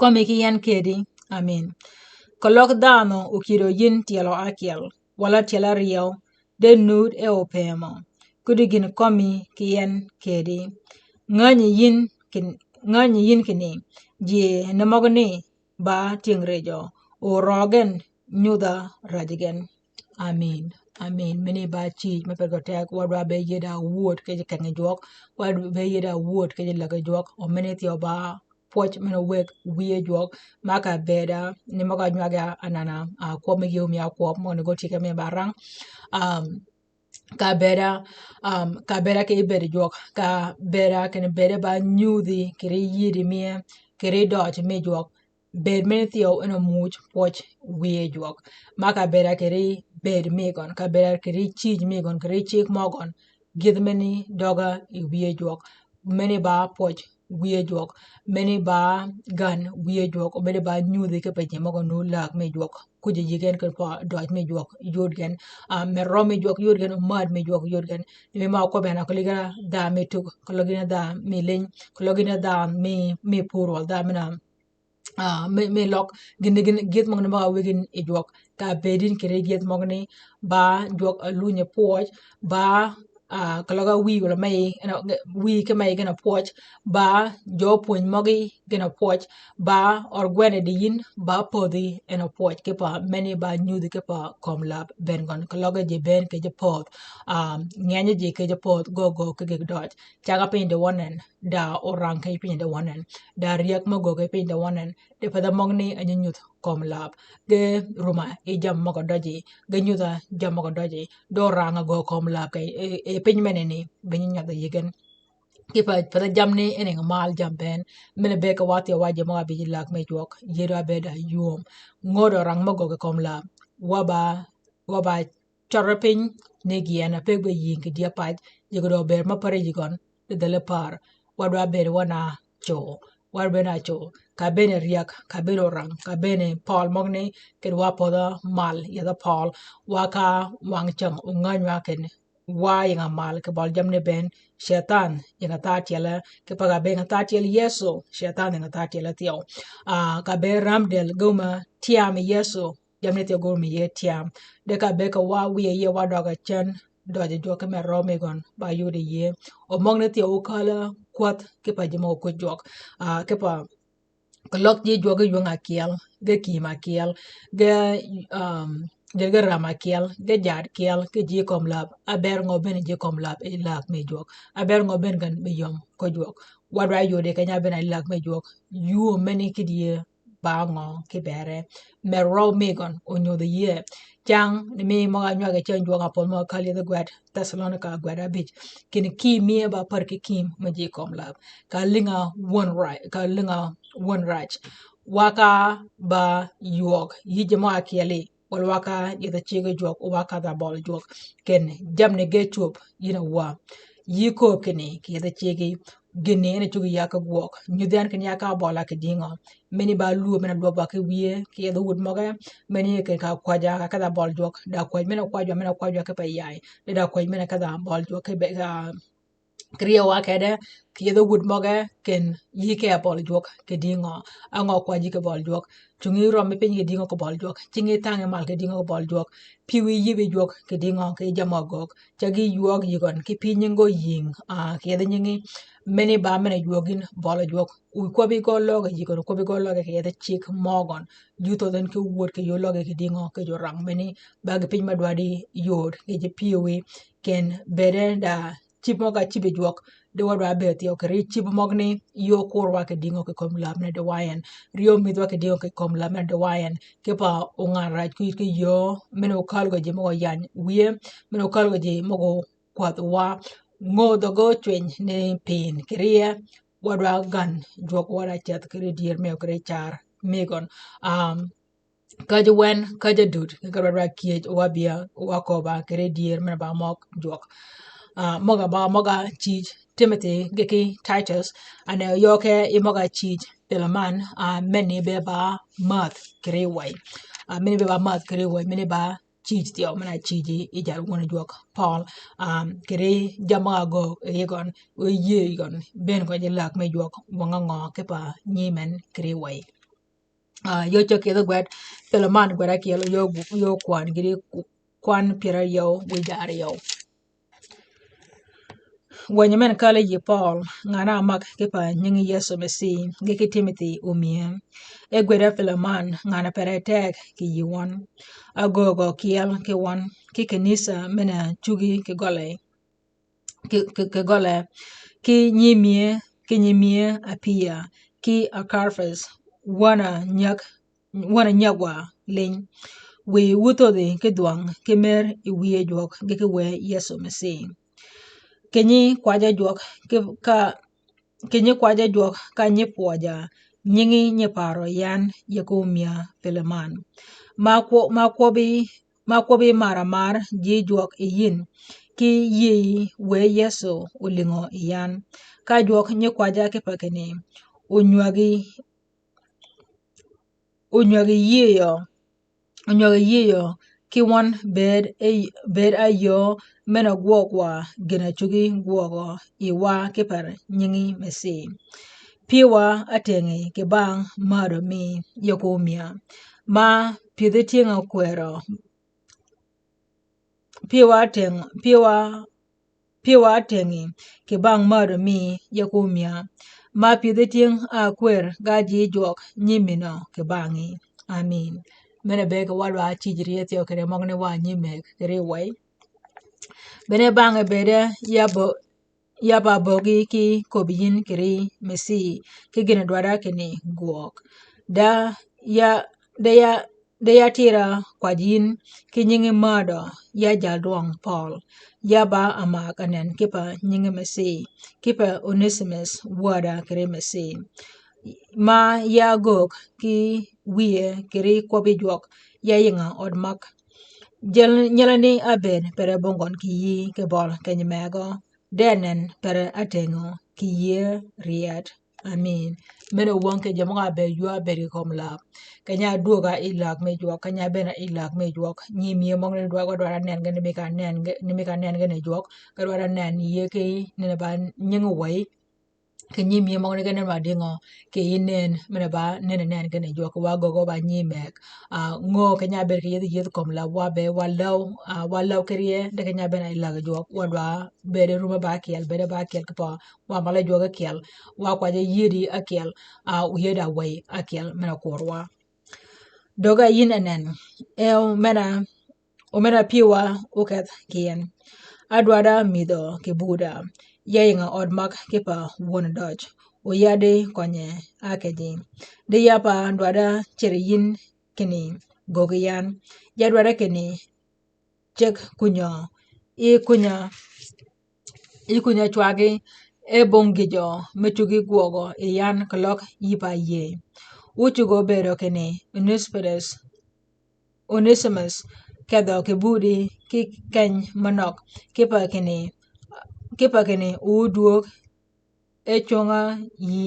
kömi ki yi en këddi. Amin. Keløg dhanhø okïdø yïn tyelø ákyel, walà tyel áryew, de nud e opëmø. Kudi gïn kömi ki yi en këddi. Ngänyi yïn kin-, ngänyi yïn kinni, ji ni møgani ba tyëng rëjø, o røø gen nyudh-a räjji gen. Amin. Amin. Meni ba cïj me pet gø teg, wa dwa be yïëd-a wöd ki ji kengi jwøk, wa dwa be yïëd-a wöd ki ji lägi jwøk, o meni thyew ba pwøj men-a wëgg wiye jwøk, ma ka bëëd-a, ni møg-a nywag-a anan-a, a, kwøb me yïëy mi akwøb, møgani gø tyëggi mi ba rang. Um, ka bëëd-a, um, ka bëëd-a ki bëëd jwøk, ka bëëd-a kinni bëëd ba nyudhi, kì ri yïddi mi, kì ri døj mi jwøk, bëëd meni thyew en omuuj pwøj wiye jwøk. Ma ka bëëd-a kì ri bëëd mi gøn, ka bëëd-a kì ri cïj mi gøn, kì ri cigg mø gøn, gïth meni døg-a yi wiye jwøk. Meni ba pwøj wiye jwøk. Meni ba gän wiye jwøk. Meni ba nyudhi kipe ji møg-a nu läg mi jwøk. Kuj yï gen kinni pa døj mi jwøk yod gen. A, me rø mi jwøk yod gen, o mäd mi jwøk yod gen. Ni mi ma kwøb en a keløg gïn-a dha mi tug, keløg gïn-a dha mi liny, keløg gïn-a dha mi, mi pur wal dha mi na a, mi, mi løg, gïn, gïn, gïth møgani møg-a wïgïn yi jwøk. Ka bëëd yïn kì ri gïth møgani, ba jwøk alunyi pwøj, ba, a, keløg-a wïy walà me, you know, wïy ki me gïn-a pwøj, ba jø pwöny møgí gïn-a pwøj, ba ør gwene di yïn, ba pödhi en-a pwøj, kipe meni ba nyudhi kipe kömi läb bënn gøn, keløg ji bënn kì ji pödh, a, ngeny ji kì ji pödh, gø gø ki gïg døj. Cagg-a piny di wøn en, da orang ki piny di wøn en, da ryäg mø göggi piny di wøn en, di path-a møgani a nyi nyudh kömi läb, ge rum-a yi jammì møg-a døji, ge nyudh-a jammì møg-a døji, di orang a göggi kömi läb kì, e, e piny menani, be nyi nyadh-a yï gen. Kipe, path-a jammì ni en ngi mal jammì bënn, men-a bëgg ki wa thyew wa ji møg-a bï ji läg mi jwøk, yïëdø a bëëd-a yum. Ngödø orang mø göggi kömi läb, wa ba, wa ba cøri piny, ni gïn-a peg be yïng kì dyëpac, yïg dø bëëd ma pär yï gøn, di dhäli pär, wa dwa bëëd wa na coo, wa bëëd na coo, ka bënn ryäg, ka bënn orang, ka bënn pøl møgani, kid wa pödh-a mal, yethi pøl, wa ka wang cäng, ongäny wa kinni, wa ying-a mal, kì bøl jammì ni bënn, Cëtan, ying-a tha tyelli, kì pa ka be ying-a tha tyelli Yëso, Cëtan ying-a tha tyelli thyew. A, ka be ram dël, ge ma tyam Yëso, jammì ni thyew gø mi yïe tyam. De ka be ka wa wiye yïe wa døg-a cän, døj jwøk ki me rø mi gøn, ba yod yïe. O møgani thyew okäl-a kwädh ki pa ji møg-a kuj jwøk. A, ki pa keløg ji jwøk ge ywëng akyel, ge kïm akyel, ge, um, ge, ge ram akyel, ge jaad kyel, ki ji kömi läb, a ber ngø bënn ji kömi läb, yi läg mi jwøk. A ber ngø bënn gen mi yöm ki jwøk. Wa dwa yodi keny-a bënn yi läg mi jwøk. Yum meni kidye ba ngø ki bere. Me rø mi gøn onyudh yïe. Cang ni mi møg-a nywag-a cäng jwøk-a pödh møg-a käl yethi gwed, Thessalonika gwed abïj. Kinni kïm mi e ba pär ki kïm me ji kömi läb. Ka lïng-a wön rac, ka lïng-a wön rac. Wa ka ba ywøg, yïj mø akyeli. Wal waka yedhe cigi jwøk, waka dha bøl jwøk. Ken jamni ge cwöb yïn a wa. Yï kööb kinni ki yedhe cigi. Gïnni en a cuggi ya ki gwøg. Nyudhi yan kinni ya ka bøla ki dïngø. Meni ba luo, meni a luo ba ki wiye, ki yedhe wud møge. Meni ken ka kwajja, ka kedha bøl jwøk. Da kwäj meni a kwajwa, meni a kwajwa ki pa yay. Da kwäj meni kedha bøl jwøk ki be, ah, kì ryewa kede, ki yedhe wud møge, ken yï ke bøl jwøk ki dïngø. Angø kwajji ki bøl jwøk. Cungi rømmi piny ki dïngø ki bøl jwøk. Cingi thangi mal ki dïngø ki bøl jwøk. Pyëwi yïbi jwøk ki dïngø ki jammì agöög. Cagi ywøøg yïgøn ki pï nyingi gø yïng, ah, ki yedhe nyingi. Meni ba meni ywøøg yïn bøl jwøk. Wi kwøbbi gø løg yïgøn, kwøbbi gø løg ki yedhe cig møgøn. Ju thödh en ki wud ki yöö løg ki dïngø ki jurang meni. Ba gi piny ma dwaddi yod ki ji pyëwi. Ken bede da cib møg a cib jwøk, di wa dwa bed thyew kì ri cib møgni, yöö kor wa kì dïngø kì kömi lab mene di wa en, ryew mïdh wa kì dïngø kì kömi lab mene di wa en, kipa ongan rac kï, kì yöö, mene okal gø ji møg oyany wiye, mene okal gø ji møg okwadh wa, ngödhø gø cwiny ni pïn kì rye, wa dwa gan jwøk wa da ceth kì ri dyër mew kì ri car migøn. Um, Käjji wen, käjji dud, kì kar wa dwa kyëj, wa bia, wa köbba, kì ri dyër, men ba møg jwøk. Ah, møg a ba, møg a cïj, Timothy, gi ki Titus, ane yø ke i møg a cïj, Pileman, ah, meni be ba mäth kì ri wëy. Ah, meni be ba mäth kì ri wëy, meni ba cïj thyew, men a cïji, i jal wun jwøk, Paul, ah, kì ri jammì agöög, i gøn, o yïe i gøn, ben gø ji lak me jwøk, wang angø, kipa, nyi men, kì ri wëy. Ah, yø ceg kidhi gwed, Pileman gwed akyel, yø gu-, yø kwan gïti ku-, kwan pyär aryøw, wi ja aryøw. Wänyi men kali yi Paul, ngan-a amak kipa nyingi Yëso Mesi, gi ki Timothy omie. E gwed a Pileman, ngan-a pere teg ki yi wøn. Agöögø kyel ki wøn, ki kanisa men-a cuggi ki gøli. Ki, ki, ki gøle, ki nyimie, ki nyimie Apia, ki Akarpus, wøn-a nyäg, wøn-a nyägwa liny. Wiy wu thödhi ki dhwang, ki mer yi wiye jwøk, gi ki wë Yëso Mesi. Ki nyi kwajja jwøk, ki ka, ki nyi kwajja jwøk, ka nyi pwøja, nyingi nyi paro yan, yeko omia Pileman. Ma kwø-, ma kwøbbi ma kwøbbi mar-a-mar ji jwøk yi yïn, ki yïëyi wë Yëso olïngø yi yan. Ka jwøk nyi kwajja kipe kinni, onywägi, onywägi yïëyø, onywägi yïëyø, ki wøn bëëd e, bëëd ayöö men-a gwøg wa gïn-a cuggi gwøgø yi wa kipe nyingi Mesi. Pyëwa atëngi kì bang mädø mi yeko omia. Ma pyëdhi tyëng-a kwërø, pyëwa atëng-, pyëwa, pyëwa atëngi kì bang mädø mi yeko omia. Ma pyëdhi tyëng a kwër ga ji jwøk nyiminø kì bangi. Amin. Mene be ki wa dwa cïj rye thyew kere møgni wa nyimek kere wëy. Bene bange bede ya bo-, ya ba böggi ki köbbi yïn kì ri Mesi, ki gïn-a dwadda kinni gwøg. Da ya, da ya, da ya tira kwaj yïn ki nyingi mädø, ya jal dwøng Paul. Ya ba amak anen kipe nyingi Mesi, kipe Onesimus wäda kì ri Mesi. Ma ya göög ki wiye kì ri kwøbbi jwøk, ya yïnga ød mag. Jel nyelani abed pere bongøn kì yï kì bøl keny megø. De nen pere atëngø kì yïe ryet. Amin. Mene wøng kì jø møg-a bëëd ywa bëëd kì kömi lab. Keny-a dwög-a yi lak me jwøk, keny-a bëën-a yi lak me jwøk. Nyimie møgø ni dwar-a dwar-a nen gø ni mi ka nen gø, ni mi ka nen gø ni jwøk. Ka dwar-a nen yïe ki nene ba nyingi wëy. Kì nyimie møgø ni gø nen ba dïngø, kì yï nen, mene ba nen nen gø ni jwøk, wa gögø ba nyimek. Ah, ngö keny-a bëëd kì yïëdhi yïëdh kömi lab wa be, wa läw, ah, wa läw kì rye, de keny-a bëën-a yi lak jwøk, wa dwa bëëd rum-a ba kyel, bëëd-a ba kyel kipe, wa mal-a jwøk akyel, wa kwajja yïëdi akyel, ah, oyïëd-a wëy akyel, mene kwør wa. Dögg-a yïn anen, e omena, omena pyëwa oketh ki en. Adwadda mïdhø kì buda, ya yïnga ød mag kipe wön døj, oyaddi kønye a kì ji. Di ya pa dwadda cir yïn kinni, göggi yan. Ya dwadda kinni, ceg kunyø, yi kunyø, yi kunyø cwagi, e bong gïjø, me cuggi gwøgø yi yan keløg yï pa yïëy. Wu cuggi obedø kinni, Onesiporus, Onesimus kedhø kì budi ki keny mø nøg, kipe kinni, kipe kinni o dwöög e cunga yï,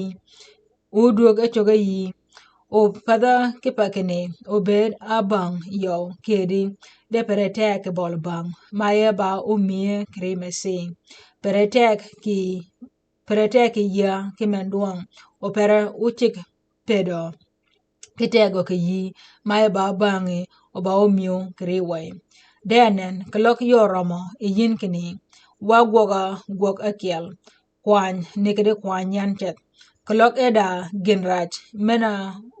o dwöög e cunga yï, o pedha kipe kinni obëëd abang yøw kedi, de pere teg kì bøl bang, ma ye ba omiye kì ri mesi. Pere teg kì, pere teg kì yïa ki men dwøng, o pere ocig pedø ki tegø kì yï, ma e ba bangi o ba omiu kì ri wëy. De anen, keløg yø rømø yi yïn kinni, wa gwøg-a gwøg ákyel, kwany ni kidi kwany yan ceth. Keløg e da gïn rac men-a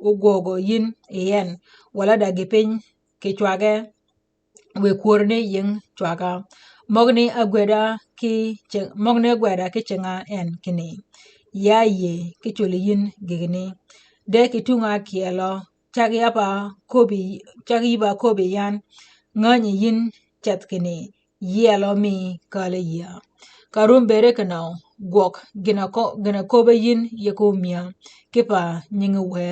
ogwøgø yïn yi en, walà da gï piny kì cwagge, wiy kwör ni yïng cwagga. Møgani ágwëda ki cinga, møgani ágwëda ki cinga en kinni, ya yïëy ki culi yïn gïgïni. De kì tunga ákyelø, cag yï ba köbbi, cag yï ba köbbi yan, ngänyi yïn ceth kinni, yielø mi käl-a yïa. Ka rum bëëde kinø, gwøg gïn-a köbbi yïn yeke omïa, kipe nyingi wë,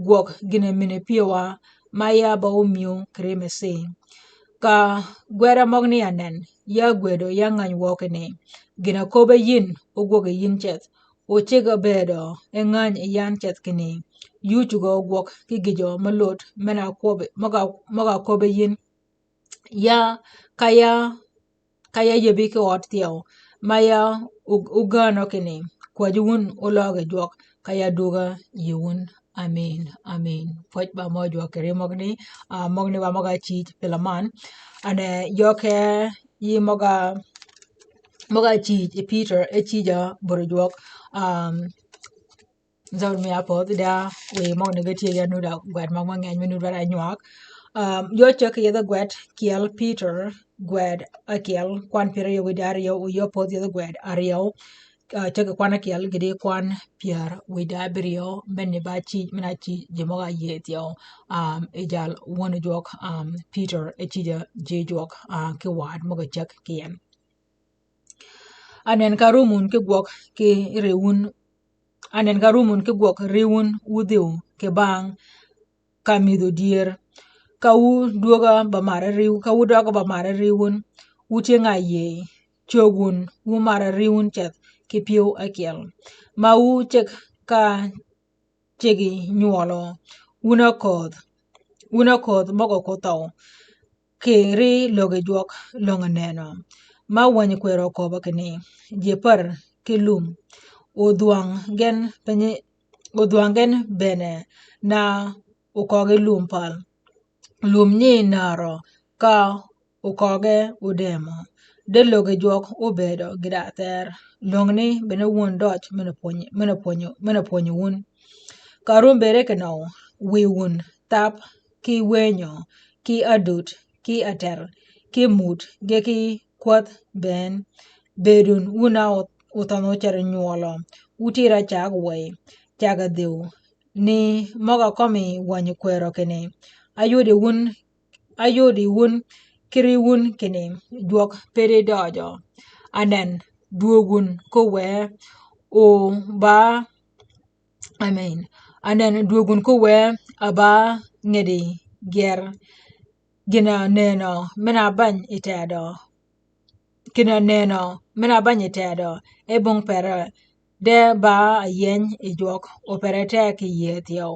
gwøg gïn-a mïn-a pyëwa, ma ya ba omiu kì ri mesi. Ka gwëda møgani anen, ya gwëdø ya ngäny wø kinni, gïn-a köbbi yïn ogwøg yi yïn ceth, o ceg-a bëëdø e ngäny yi yan ceth kinni, yï ocugø gwøg ki gïjø mø lut men-a köbbi, møg-a, møg-a köbbi yïn. Ya, ka ya, ka ya yïbbi ki ød thyew, ma ya u-, ugänø kinni, kwäjji wun oløg yi jwøk, ka ya dugga yï wun. Amin, amin. Pwøj ba mø jwøk kì ri møgani, a, møgani ba møg-a cïj Pilaman. Ane yøke yï møg-a, møg-a cïj yi Pïtør, e cïj-a bur jwøk, um, Zøn mi a pödh da wiy møgani ge tye ya nud-a gwed møg mø ngeny me nud wara nywag. Um, yø ceg yethi gwed kyel Pïtør, gwed ákyel, kwan pyär aryøw wiy da aryøw, yø pödh yethi gwed aryøw. Uh, ceg kwan ákyel gïti kwan pyär wiy da abiryøw, men ni ba cïj, men-a cïj ji møg-a yïëy thyew, um, yi jal wøn jwøk, um, Pïtør, e cïj-a ji jwøk, uh, ki waad møg-a ceg ki en. Anen ka rum wun ki gwøg kì ri wun, anen ka rum wun ki gwøg ri wun, wu dhiw kì bang ka mïdhø dyër. Ka wu dwøg-a ba mar ri, ka wu døg-a ba mar ri wun, wu tyëng-a yïëy, cög wun, wu mar ri wun ceth kì pyëw ákyel. Ma wu ceg ka cegi nywølø, wun áködh, wun áködh møg-a ko thøw, kì ri löggi jwøk löng-a nënø. Ma wänyi kwërø oköbø kinni, ji pär ki lum, odhwang gen penyi, odhwang gen bëne na okøggi lum pal. Lum nyi närø ka okøgge odëmø. De löggi jwøk obëëdø gïd-a thër. Löngni bene wun døj men-a pwönyi, men-a pwönyi, men-a pwönyi wun. Ka rum bëëde kinøw, wiy wun thap ki wënyø, ki adut, ki ater, ki mut, ge ki kwädh bënn. Bëëd wun wun-a othønh-a ócer nywølø, wu tïr-a cag wëy, cag-a dhïw, ni møg-a kømmi wänyi kwërø kinni, ayodi wun, ayodi wun ki ri wun kinni, jwøk pedi døjø. Anen, dwöög wun ko wë, o ba, amen. Anen, dwöög wun ko wë, a ba ngedi gyer, gïn-a nënø men-a bany yi tedø. Gïn-a nënø men-a bany yi tedø, e bong pere, de ba áyeny yi jwøk, o pere teg kì yïëy thyew.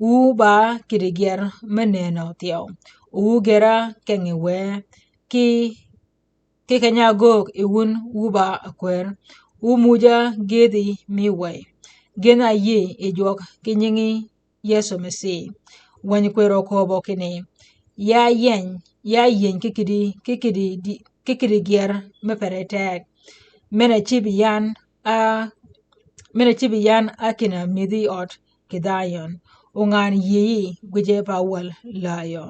Wu ba kïddi gyer me nënø thyew. Wu gër-a kengi wë, ki, ki keny-a ágöög yi wun wu ba ákwër. Wu muj-a gëdhi mi wëy. Gen-a yïëy yi jwøk ki nyingi Yëso Mesi. Wänyi kwërø oköbø kinni, ya yeny, ya yeny ki kïddi, ki kïddi di, ki kïddi gyer me pere teg. Men-a cïb yan, a, men-a cïb yan a kinni mïdhi ød kì dhayøn. O ngan yïëyi gwije pa wal läyø.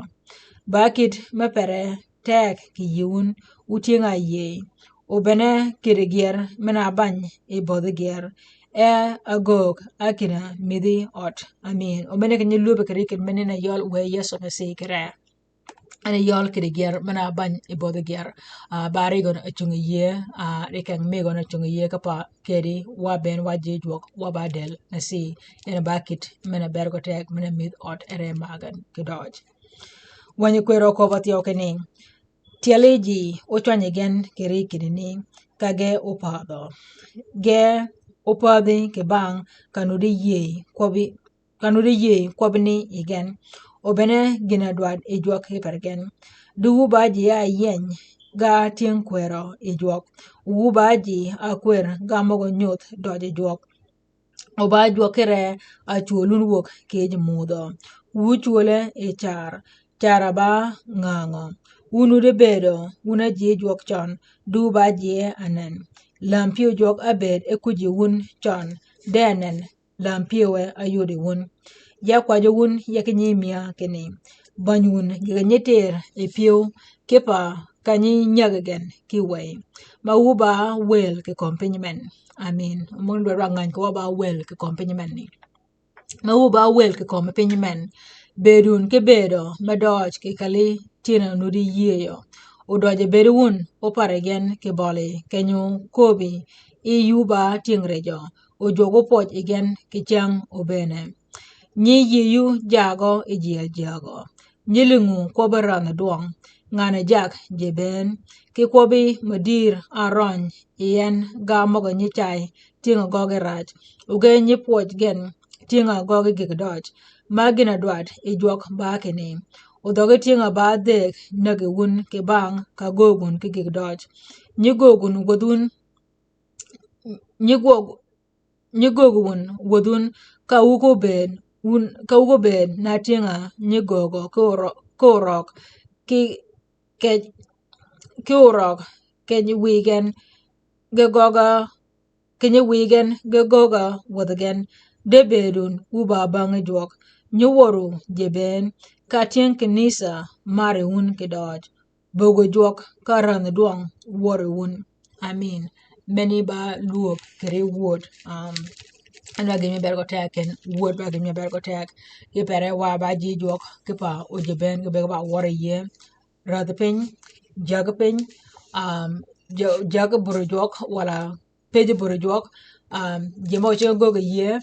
Ba kït me pere teg kì yï wun, wu tyëng-a yïëy. O bene kïddi gyer men-a bany yi bödhi gyer, e ágöög a kinni mïdhi ød. Amin. O men-a kinyi lube kì ri kit men-a yøl wë Yëso Mesi kì ree. En yøl kïddi gyer men-a bany yi bödhi gyer. A, ba rigøn ácungi yïëy, a, ri keng migøn ácungi yïëy ka pa kedi, wa bënn wa ji jwøk, wa ba del Mesi. En ba kït men-a ber gø teg, men-a mïdh ød e ree magøn kì døj. Wänyi kwër oköbø thyew kinni, tyeli ji ócwänyi gen kì ri kinni, ka ge ópädhø. Ge ópädhi kì bang ka nuddi yïëy kwøbbi, ka nuddi yïëy kwøbbini yi gen. O bene gïn-a dwaddi jwøk ki per gen. Di wu ba ji áyïëny ga tyëng kwërø yi jwøk. Wu ba ji ákwër ga møg-a nyodh døj yi jwøk. O ba jwøk ki ree a cwöl wun wöggi kì yij mudhø. Wu cwöle yi car, car-a ba ngängø. Wun nuddi bëëdø wun ájii jwøk cøn, di wu ba jie anen. Läm pyëw jwøk ábëëd e kuji wun cøn, de anen läm pyëwe áyudi wun. Ya kwajji wun ya ki nyi mia kinni, bäny wun gïg-a nyi tïr yi pyëw, kipe ka nyi nyägi gen ki wëy. Ma wu ba wël kì kömi piny men. Amin. Møn dwaddi wa ngäny kì wa ba wël kì kömi piny men ni. Ma wu ba wël kì kömi piny men. Bëëd wun ki bëëdø me døøj kì kali tyëng-a nuddi yïëyø. O døøj-a bëëd wun, ópar yi gen kì bølli, kenyi óköbbi, yï wu ba tyëng rëjø. O jwøk ópwøj yi gen kì cäng obëëne. Nyi yïëyu jagø yi jyël jyägø. Nyi lïngu kwøbbi ränh dwøng, ngan-a jak ji bënn. Ki kwøbbi madïr árøny yi en ga møg-a nyi cay tyëng-a gøggi rac. O ge nyi pwøj gen tyëng-a gøggi gïg døj. Ma gïn-a dwaddi jwøk ba kinni, o dhøggi tyëng-a ba dhëëg näggi wun kì bang ka göög wun ki gïg døj. Nyi göög wun wädh wun, nyi göög, nyi göög wun wädh wun, ka wu ko bëëd wun, ka wu ko bëëd na tyëng-a nyi göögø ki orø-, ki orøg, ki kej, ki orøg, keny wïy gen ge gøgga, keny wïy gen ge gøgga wädhi gen. De bëëd wun wu ba bängi jwøk. Nyi wøru ji bënn, ka tyëng kanisa mari wun kì døøj. Böggi jwøk ka ränh dwøng wøri wun. Amin. Meni ba lwöb kì ri wöd. Um, en wa gïn me ber gø teg ken, wöd ba gïn me ber gø teg. Ki pere wa ba ji jwøk, kipe o ji bënn, kì bëgg ba wøri yïëy. Rädhi piny, jägi piny, um, jä-, jägi buri jwøk, wala pëjji buri jwøk, um, ji møg-a cingi göggi yïëy,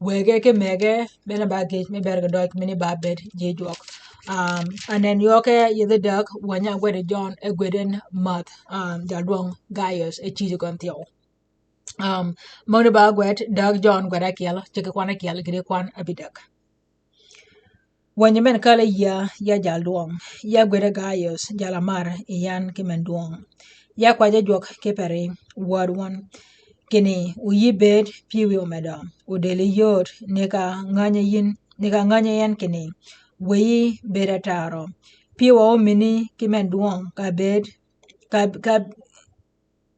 wëgge ki mëgge, bene ba gïj me ber kì døøj, meni ba bëëd ji jwøk. Um, anen yø ke yïdhi däg, wänyi ágwed Jøn, e gwed en mäth, um, jal dwøng Gayøs, e cïj gøn thyew. Um, møgani ba gwed, däg Jøn gwed ákyel, ceg kì kwan ákyel, gïti kwan ábïdäg. Wänyi men kal-a yïa, ya jal dwøng, ya gwed Gayøs, jal-a mar yi yan ki men dwøng. Ya kwajji jwøk ki per ri, wäd wøn, kinni, o yï bëëd pyëwi omedø, o dëli yööd, ni ka ngänyi yïn, ni ka ngänyi en kinni, wëyi bëëd ataaru. Pyëwa ómïni ki men dwøng, ka bëëd, ka, ka,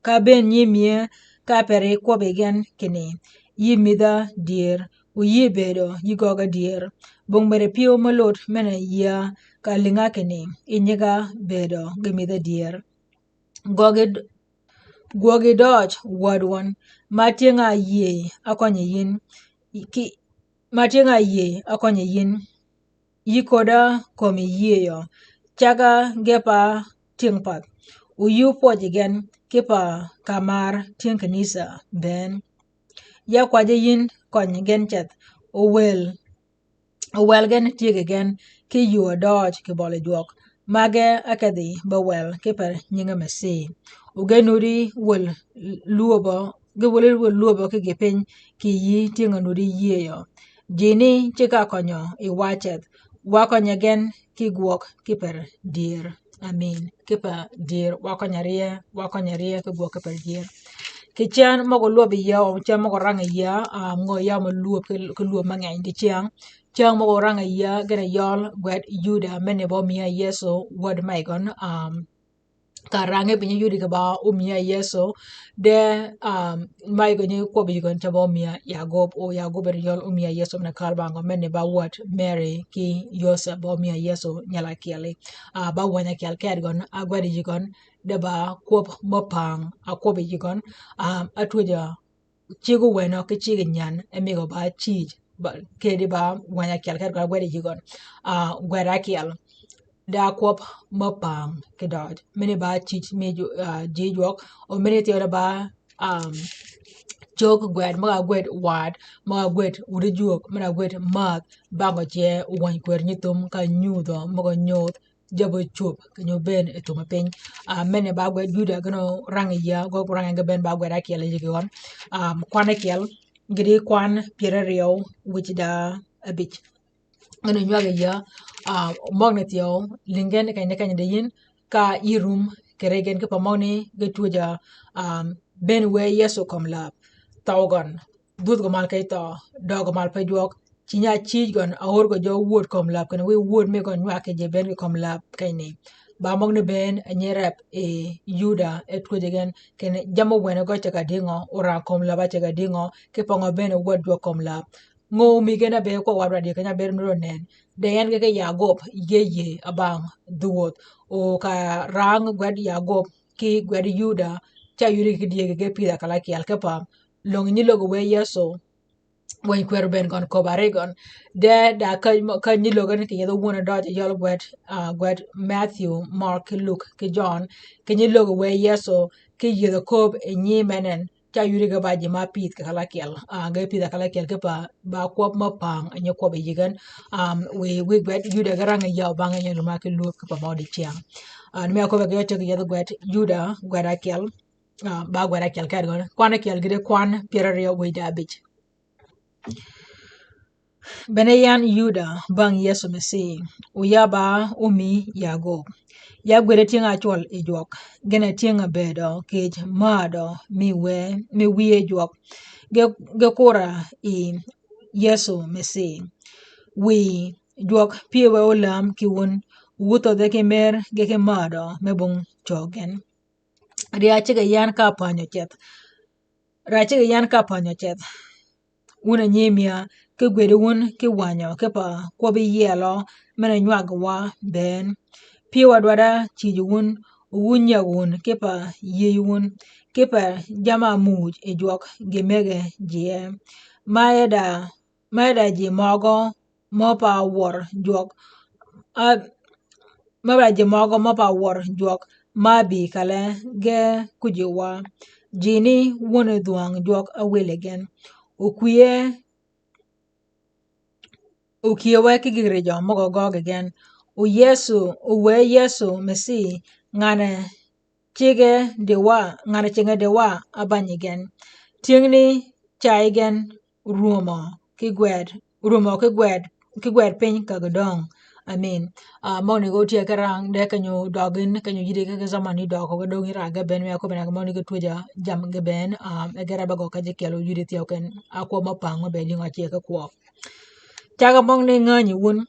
ka bënn nyi mie, ka per ri kwøbbi gen kinni, yï mïdha dyër, o yï bëëdø yï gøgga dyër. Bong meri pyëw me lot men-a yïa ka lïnga kinni, yi nyigga bëëdø gi mïdha dyër. Gøggi d-, gwøggi døøj wäd wøn, ma tyëng-a yïëy ákønyi yïn, ki, ma tyëng-a yïëy ákønyi yïn, yï ködda kömi yïëyø, cagga ge pa tyëng path. O yï ópwøj yi gen, kipe ka mar tyëng kanisa bënn. Ya kwajji yïn kønyi gen ceth, o wël, o wël gen tyëggi gen, ki yöö adøøj kì bølli jwøk. Ma ge ákedhi be wël ki per nyingi Mesi. O ge nuddi wël lwöbø, ge wël, wël lwöbø ki gï piny, kì yï tyëng-a nuddi yïëyø. Jini ceg ka kønyø yi wa ceth, wa kønyi gen ki gwøg ki per dyër. Amin. Ki per dyër, wa kønyi arye, wa kønyi arye ki gwøg ki per dyër. Kì cen møg-a lwøb yi yïa, o cen møg-a rang yi yïa, um, ngø yam lwøb ki, ki lwøb me ngeny di cyäng. Cyäng møg-a rang yi yïa, gïn-a yøl gwed Yuda, meni ba ómiya Yëso, wäd maygøn, um, ka rang-a piny Yuda kì ba ómiya Yëso, de, um, maygøn nyi kwøbbi yï gøn ce ba ómiya Yagub, o Yagub en yøl ómiya Yëso men-a kal bang gø, meni ba wäd Meri ki Yosep ba ómiya Yëso nyal ákyeli. Ah, ba wäny ákyel ked gøn, ágwed yï gøn, de ba kwøb mø pang, ákwøbbi yï gøn, um, átwöjjø ciggi ówënø ki ciggi nyan, e migø ba cïj, ba, kedi ba wäny ákyel, kedi ba gwed yï gøn, ah, gwed ákyel. Da kwøb mø pang ki døøj. Meni ba cïj mi ju-, ah, ji jwøk, o meni thyew da ba, um, cög gwed, møg-a gwed waad, møg-a gwed wudi jwöög, men-a gwed maath, bang-a ce wänyi kwër nyi thum ka nyudhø, møg-a nyodh, jabø cwöb, keny-a obëën e thum piny. Ah, men-a ba gwed Yuda gen-a orang yie, gø orang gen ge bënn ba gwed ákyel yie gøn. Ah, kwan ákyel, gïti kwan pyär áryew, wïj da ábïj. Gen-a onywag yie, ah, møgani thyew, lïngi gen keny-a keny-a de yïn, ka yï rum, kì ri gen kipe møgani ge twöjji, ah, bënn wë Yëso kömi läb, thøw gøn, dhwödh gø mal keny thøø, døøg gø mal pe jwøk, cïnyi ácïj gøn, a or gø jø wööd kömi läb, kinni wiy wööd mi gøn nywag kì ji bënn kì kömi läb kenyni. Ba møgani bënn, a nyi rep, e Yuda, e twöjji gen, kinni jammì wëne gø ce ka dïngø, orang kömi läb a ce ka dïngø, kipe ngø bënn wööd jwøk kömi läb. Ngø mi gen a be kwøb wa dwaddi keny-a bëëd mi ro nënn. De en ge ki Yagöb, ge yïëy abang dhwöödh. O ka rang gwed Yagöb, ki gwed Yuda, ca yudi ki dyëgi ge pïdh akal ákyel kipe. Løngi nyi löög wë Yëso, wänyi kwër bënn gøn köbbi árigøn. De da ka, ka nyi löög ni kì yethi wun a døøj yøl gwed, ah, gwed Matthew, Mark, ki Luk, ki John, kì nyi löög wë Yëso, ki yïëdhø köbbi e nyi men en, ca yudi ge ba ji ma pïdh kì kal ákyel, ah, ge pïdh akal ákyel kipe ba kwøb mø pang, a nyi kwøb yï gen, ah, wiy, wiy gwed Yuda ge rang yie bang nyi ruma ki luth kipe mø dicyäng. Ah, ni mi a köbbi ge yø ceg yethi gwed Yuda, gwed ákyel, ah, ba gwed ákyel kedi gøn. Kwan ákyel gïti kwan pyär áryew wïj da ábïj. Bene yan Yuda bang Yëso Mesih, o ya ba ómi Yagöb. Ya gwed tyëng-a ácwøl yi jwøk, gen-a tyëng-a bëëdø kïj määdø mi wë, mi wiye jwøk. Ge, ge kura yi Yëso Mesih. Wiy jwøk pyëwe óläm kì wun, wu thødhe ki mër ge ki määdø me bung cöög gen. Ri a ceg yan ka pänyi oceth. Ri a ceg yan ka pänyi oceth. Wun a nyimïa, ki gwedi wun ki wänyi, kipe kwøbbi yielø, men-a nywag wa bënn. Pyëwa dwadda cïj wun, wu nyäg wun, kipe yïëy wun, kipe jamm-a muuj yi jwøk gi mëggi ji e. Ma e da, ma e da ji møgø, mø pa wør jwøk, a, mø ba ji møgø mø pa wør jwøk, ma bï kale ge kuji wa. Jini wun dhwøng jwøk áwil yi gen. O kwiye, o kiewe ki gïg rijø møg-a gøggi gen. O Yëso, o wë Yëso Mesih, ngan-a cege diwa, ngan-a cenge diwa, ábänyi gen. Tyëngni cayi gen, rwömø ki gwed, rwömø ki gwed, ki gwed piny ka gïdöng. Amin. Ah, møgani ge ótye ki rang, de keny-a odøg gïn, keny-a oyïddi ki, ki zaman ni døg, ko gïdöng yi rang ge bënn, mi a köbbi na ge møgani ge twöjji jammì ge bënn, ah, e gera be gø ka ji kyel oyïddi thyew ken, a kwøb mø pang mø be jingø ce ki kwøb. Cage møgani ngänyi wun,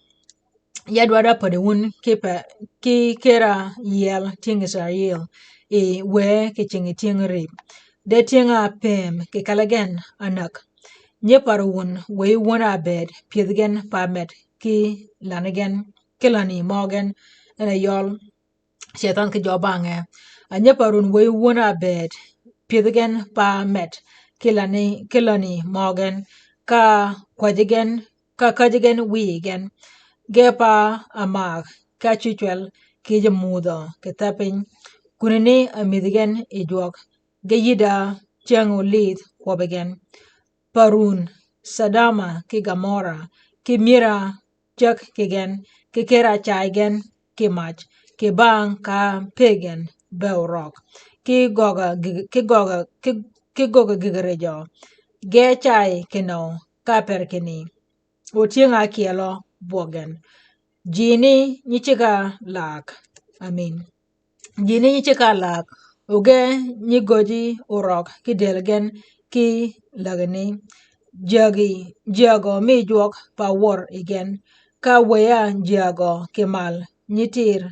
ya dwadda pädi wun kipe, ki kër-a yiel tyëng Israil, yi wë kì cingi tyëng rïp. De tyëng-a pëëm kì kal gen anäg. Nyi par wun wëyi wun-a bëëd pyëdhi gen pa med ki lani gen, ki lani mø gen, en a yøl Cëthan ki jø bangø. A nyi par wun wëyi wun-a bëëd pyëdhi gen pa med ki lani, ki lani mø gen, ka kwäjji gen, ka käjji gen wiyi gen. Ge pa amak, ka cwecwel, kì yij mudhø kì thepiny. Kunani a mïdhi gen yi jwøk, ge yïdda cyäng olidh kwøbbi gen. Par wun Sodoma ki Gomorra, ki myër-a cäg ki gen, ki kër-a cay gen ki mac, kì bang ka pëggi gen be orøg, ki gøggi gïg, ki gøggi, ki, ki gøggi gïg rijø. Ge cay kinø ka per kinni, o tyëng-a ákyelø bwøg gen. Jini nyi ceg-a lak. Amin. Jini nyi ceg-a lak, o ge nyi göjji orøg ki dël gen ki lägani. Jägi, jägø mi jwøk pa wør yi gen, ka wëy-a jägø kì mal nyi tir,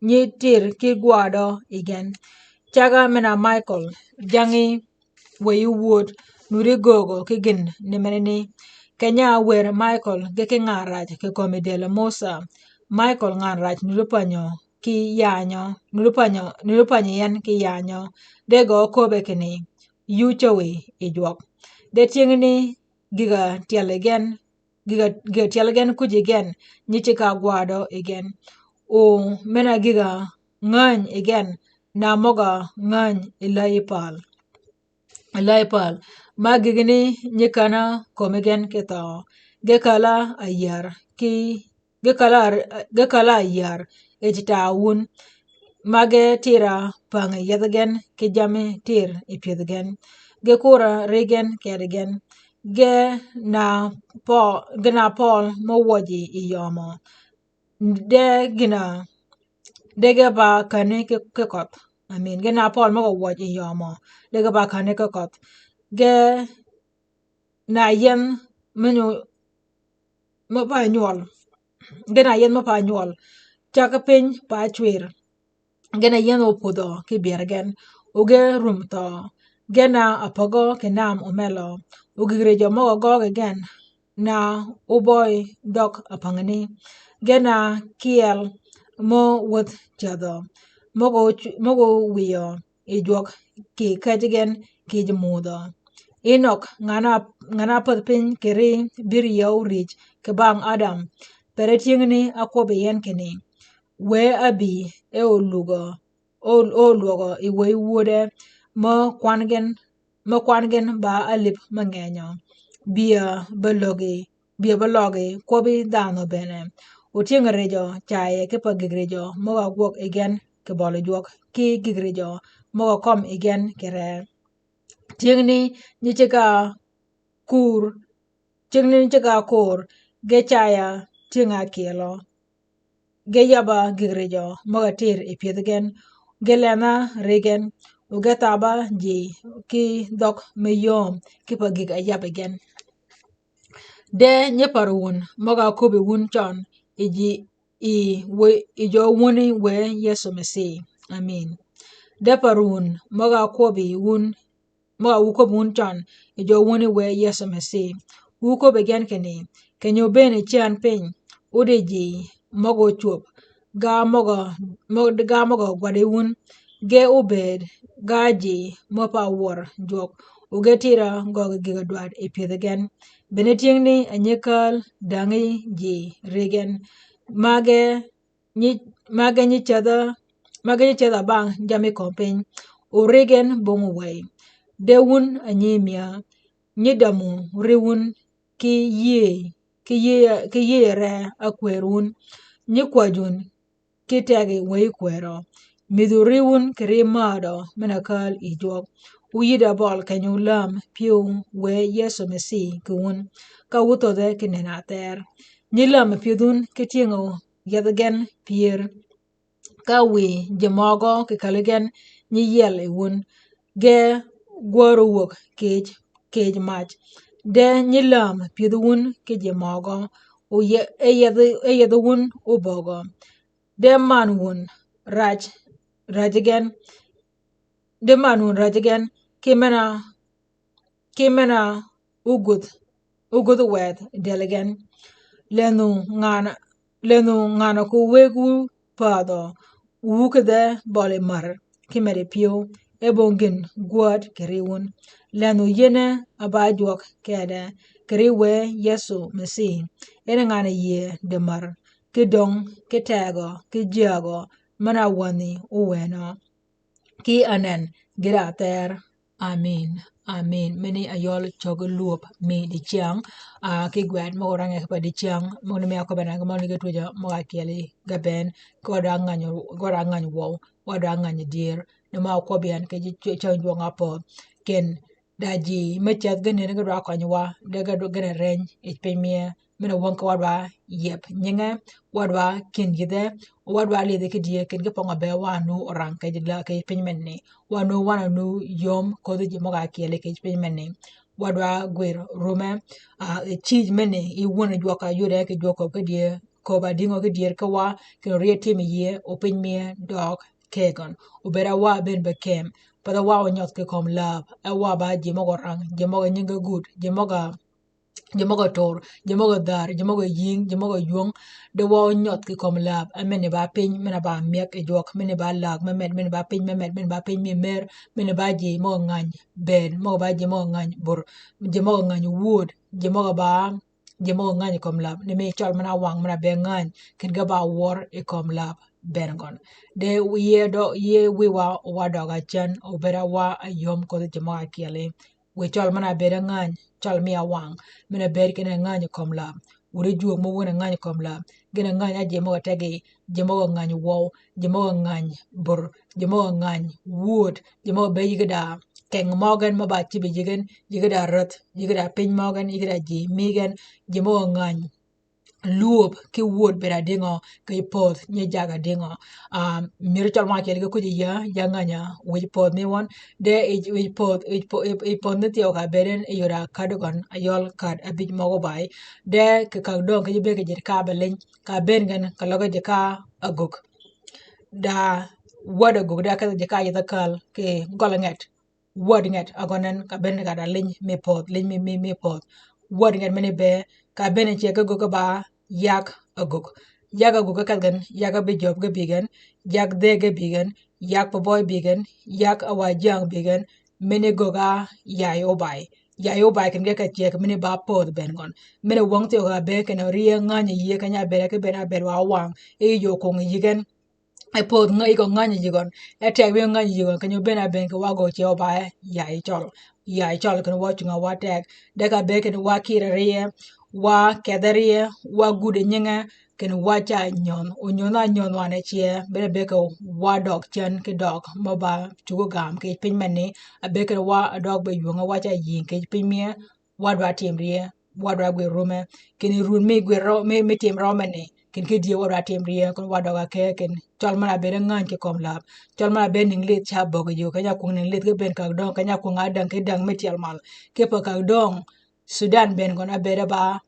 nyi tir ki gwadø yi gen. Cage men-a Michael, jängi wëyi wud, nuddi göögø ki gïn ni menani. Keny-a wër Michael ge ki ngan rac kì kömi dël Musa. Michael ngan rac nuddi pänyø ki yanyø, nuddi pänyø, nuddi pänyi en ki yanyø. De gø köbbe kinni, yuu cöwi yi jwøk. De tyëngni gïg-a tyeli gen, gïg-a, gïg-a tyeli gen kuji gen, nyi ceg-a gwadø yi gen. O men-a gïg-a ngäny yi gen, na møg-a ngäny yi läyi pal. Läyi pal. ma gïgni nyi känni kömi gen ki thøø. Ge käla áyär ki, ge käla, ge käla áyär e ci taa wun, ma ge tira pängi yethi gen ki jammi tir i pyëthi gen. Ge kura ri gen kedi gen. Ge na pøøl, ge na pøøl me wøji yi yømø. De gïn-a, de ge ba känni ki, ki køth. I mean, ge na pøøl møg-a wøj yi yømø, de ge ba känni ki køth. Ge na yen me nyu-, me pa nywøl. Ge na yen me pa nywøl. Cag piny pa cwir. Gen a yen opodhø ki byër gen, o ge rum thøø. Gen a apagø ki nam omelø, o gïg rëjø møg-a gøøgi gen, na obøy dhøg apangani. Gen a kyel mø wäth cädhø, møg-a, møg-a wïyø yi jwøk ki kej gen ki ji mudhø. Enøk, ngan-a, ngan-a pädh piny kì ri, bïr yiew rïj ki bang Adam. Pere tyëngni ákwøbbi en kinni, wë ábï e olugø, o-, olwøgø yi wëy wode, me kwan gen, me kwan gen ba álïb me ngenyø. Bï-a be löggi, bï-a be løggi kwøbbi dhanhø bënn. O tyëng rëjø cayø ki pa gïg rëjø møg-a gwøg yi gen kì bølø jwøk, ki gïg rëjø møg-a kømmi gen kì ree. Tyëngni nyi ceg-a kur, tyëngni nyi ceg-a kur, ge cayø tyëng-a kyelø. Ge yabba gïg rëjø møg-a tir yi pyëthi gen, ge lendha ri gen, o ge thabba ji ki dhøg me yöm ki pa gïg-a yabbi gen. De nyi par wun møg-a köbbi wun cøn yi ji, yi wë, yi jø wuni wë Yëso Mesi. Amin. De par wun møg-a köbbi wun, møg-a wu köbbi wun cøn yi jø wuni wë Yëso Mesi. Wu köbbi gen kinni, keny-a obënn yi cän piny, o di ji møg-a ócwöb, ga møg-a, møg-, ga møg-a gwaddi wun, ge obëëd ga ji mø pa wør jwøk, o ge tira gøggi gïg-a dwaddi pyëthi gen. Bene tyëngni a nyi kääl dängi ji ri gen, ma ge nyi, ma ge nyi cädhø, ma ge nyi cädhø bang jammi kömi piny, o ri gen bong owëy. De wun a nyi mya, nyi dämu ri wun ki yïëy, ki yïëy, ki yïëy ree ákwër wun, nyi kwäj wun ki teggi wëyi kwërø. Mïdhu ri wun kì ri määdø men-a kääl yi jwøk. Wu yïddi bøli keny-a wu läm pyëw wë Yëso Mesi kì wun, ka wu thödhe ki nënni athër. Nyi lämi pyëdh wun ki tyëng-a yethi gen pyër. Ka wiy ji møgø kì källi gen, nyi yiel yi wun, ge gwör owäg kïj, kïj mac. De nyi lämi pyëdhi wun ki ji møgø, oye-, e yethi, e yethi wun obögø. De man wun räj, räj gen, de man wun räj gen, ki men-a, ki men-a ógudh, ógudh wëdh dël gen. Lënhu ngan-a, lënhu ngan-a ko wëggu pädhø, wu kidhe bøli mär ki medi pyëw, e bong gïn gwäd kì ri wun. Lënhu yïëne a ba jwøk kede, kì ri wë Yëso Mesi. En ngan-a yïëy di mär, ki döng, ki tegø, ki jyägø, men-a wänhi owënø. Ki anen gïd-a athër. Amin. Amin. Meni ayøl cöggi lwöb mi dicyäng. Ah, ki gwed møg-a orangø ki pa dicyäng, møg-a ni mi akwøbbi anan ki møg-a ni ki twöjjø møg-a ákyeli ga bënn. Ki wa dwa ngäny, ki wa dwa ngäny wøw, wa dwa ngäny dyër. Ni møg-a kwøbbi yan ki ji cäng jwøng-a ápödh. Ken da ji me ceth ge nënni ge dwa køny wa, de ge dwa gïn-a reny yi piny mie. Men-a wängi ki wa dwa yeb nyinge, wa dwa kïn yïdhe, wa dwa lïdhi ki dyër, ken ki pøng-a be wa nu orang kì ji la kì piny men ni. Wa nu wan-a nu yöm ködhi ji møg-a ákyeli kì piny men ni. Wa dwa gwir rume, ah, yi cïj men ni, yi wun jwøk-a yode kì jwøk köbb ki dyër, köbb-a dïngø ki dyër ki wa, ken orye tim yi yie, o piny mie døg kegøn. Obed a wa bënn be kem, path a wa onyøth ki kömi läb, e wa ba ji møg-a orang, ji møg-a nyingi gud, ji møg-a ji møg-a tör, ji møg-a dhär, ji møg-a yïng, ji møg-a ywöng, de wa onyøth ki kömi läb. E men-a ba piny, men-a ba myeg yi jwøk, men-a ba läg me med, men-a ba piny me med, men-a ba piny me mer, men-a ba ji møg-a ngäny bënn, møg-a ba ji møg-a ngäny bur, ji møg-a ngäny wud, ji møg-a ba, ji møg-a ngäny kömi läb. Ni mi cøl men-a wang, men-a be ngäny, ken ge ba wør yi kömi läb bënn gøn. De yie dø, yie wiwa wa døg-a cen, obed a wa áyöm ködhi ji møg-a ákyeli. Wiy cøl men-a bëëd angäny, cøl mi awang, men-a bëëd kinni angäny yi kömi läb. Wudi jwöög me wun angäny yi kömi läb. Gïn angäny a ji møg-a tegi, ji møg-a ngäny wøw, ji møg-a ngäny bur, ji møg-a ngäny wud, ji møg-a bëëd yï ki da keng møgen me ba cïb yi yï gen, yï ki da räth, yï ki da piny møgen, yï ki da ji mi gen, ji møg-a ngäny lwöb ki wud bëëd adïngø, ki pëth nyi jag adïngø. Ah, myero cøl mø ákyel ki kuc yi ya, ya ngäny-a wïj pëth mi wøn, de wïj, wïj pëth, wïj pëth, wïj, wïj pëth ni thyew ka bëëd en, yod a käd gøn, ayøl käd abïj møg-a bay. De kì kag döng ki ji bëëd kì ji ka be liny, ka bëëd gen, ka løg ji ka agög. Da wäd agög, da kedhi ji ka yeth akäl, kì gøl nget. Wäd nget, agøn en, ka bëëd en ka da liny mi pëth, liny mi, mi, mi pëth. Wäd nget meni be, ka bëëd en ce ki göggi ba yak agög. Yak agög kedhi gen, yak abïjøb ge bï gen, yak dhëëg ge bï gen, yak pabøy bï gen, yak awajang bï gen, meni gögg-a yay óbay. Yay óbay ken ge ka ceg meni ba pëth bënn gøn. Meni wøng thyew ka be ken rie ngäny yi keny-a bëëd ki bëëd a bëëd wa wang. E yi jo kung yi gen. E pëth ngäny yi gø ngäny yi gøn. E teg mi ngäny yi gøn. Keny-a bëëd a bënn ki wa gø ce óbay. Yay cøl. Yay cøl ken wa cunga wa teg. De ka be ken wa kir rie. Wa kedh rie. Wa gud nyinge. Ken wa ca nyönh, o nyönh a nyönh wan e cye, bene be ke wa døg cen ki døg, mø ba cugø gam ki piny meni, a be ken wa døg be ywöngø wa ca yïng ki piny mye, wa dwa tim rye, wa dwa gwir rume, ken run mi gwir rø-, mi, mi tim rø meni, ken ki dye wa dwa tim rye, ken wa døg a ke, ken cøl møn a bene ngäny ki kömi läb, cøl møn a bene nïng lidh ca böggi yï, keny-a kwong nïng lidh ki bënn kag döng, keny-a kwong a däng ki däng mi tyel mal, ki pa kag döng, Sudan bënn gøn a bede ba,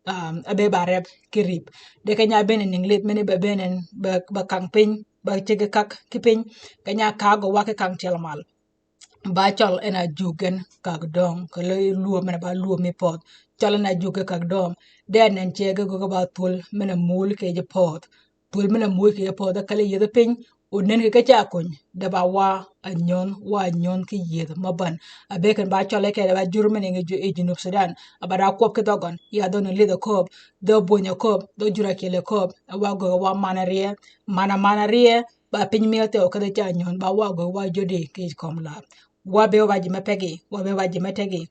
um, a be ba rep ki rïp. De keny-a bënn nïng lidh meni ba bënn ba, ba kang piny, ba ceg kag ki piny, keny-a kag gø wa ki kang tyel mal. Ba cøl en a jug gen kag döng, kelø lwöb men-a ba lwöb mi pëth. Cøl en a jug gen kag döng. De en en ceg ge gø ba thwöl men-a mul ki ji pëth. Thwöl men-a mul ki ji pëth, a kelli yeth piny, o nen ki ke ca kony, de ba wa a nyönh, wa a nyönh ki yeth mø bän. A be ken ba cøl e kede ba jur meni ngi ju-, i Junub Sudan. A ba da kwøb ki dhøg gøn, ya dhø nïng lidh a kööb, dhø bwöny a kööb, dhø jur a kyel a kööb, a wa göggi wa man a rye, man a man a rye, ba piny mi thyew kedhi ca nyönh, ba wa göggi wa jöddi ki kömi läb. Wa be wa ji me pegi, wa be wa ji me tegi.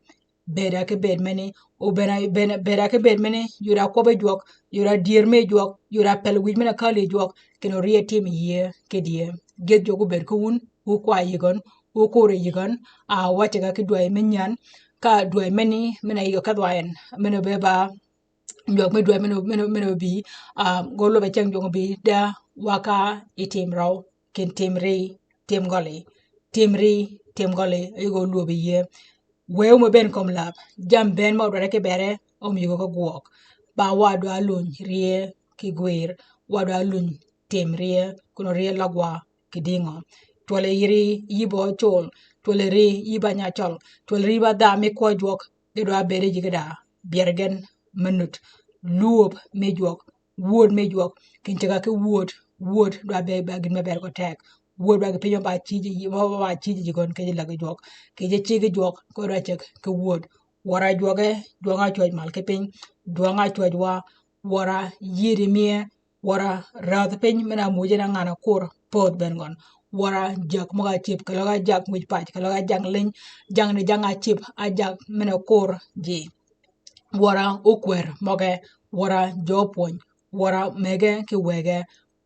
Bëëd a ki bëëd meni, o bëëd a, bëëd, bëëd a ki bëëd meni, yod a kwøbbi jwøk, yod a dyër mi jwøk, yod a pel wïj men-a kääl yi jwøk, ken o rye tim yie ki dye. Gyëdh jwøk obëëd ki wun, wu kwaa yï gøn, wu kur yï gøn, a wa ceg-a ki dwäy me nyän, ka dwäy meni, men-a yï gø kedh wa en, men-a be ba, jwøk mi dwäy men-a, men-a, men-a bï, a, gø lwøb a ceng jwøk bï, da wa ka i tim røw, ken tim ri, tim gøli, tim ri, tim gøli, yï gø lwøb yie. Wëw mø bënn kömi läb, jammì bënn mø dwaddi ki bere, omyïgø ki gwøg. Ba wa dwa luny rye ki gwir, wa dwa luny tim rye, kun rye løg wa kidïngø. Twøl ri yï bø col, twøl ri yï ba nya cøl, twøl ri ba dha mi kwø jwøk, ge dwa bëëd ji ge da, byër gen me nut, lwöb mi jwøk, wööd mi jwøk, ken ceg-a ki wööd, wööd dwa bëëd ba gïn me bëëd gø teg. Wööd ba gï piny mø ba cïj yi, mø ba cïj yi gøn kì ji läg jwøk, kì ji ceg jwøk, kö dwa ceg ki wööd. Wøra jwøge, jwøng-a cwäj mal ki piny, jwøng-a cwäj wa, wøra yïëdi mie, wøra rädh piny, men-a muuj en a ngan-a kur, pëth bënn gøn. Wøra jagg møg-a cïb, keløg-a jagg muuj pac, keløg-a jagg liny, jagg ni jagg-a cïb, a jagg men-a kur ji. Wøra ókwër møge, wøra jø pwöny, wøra mëgge ki wëgge,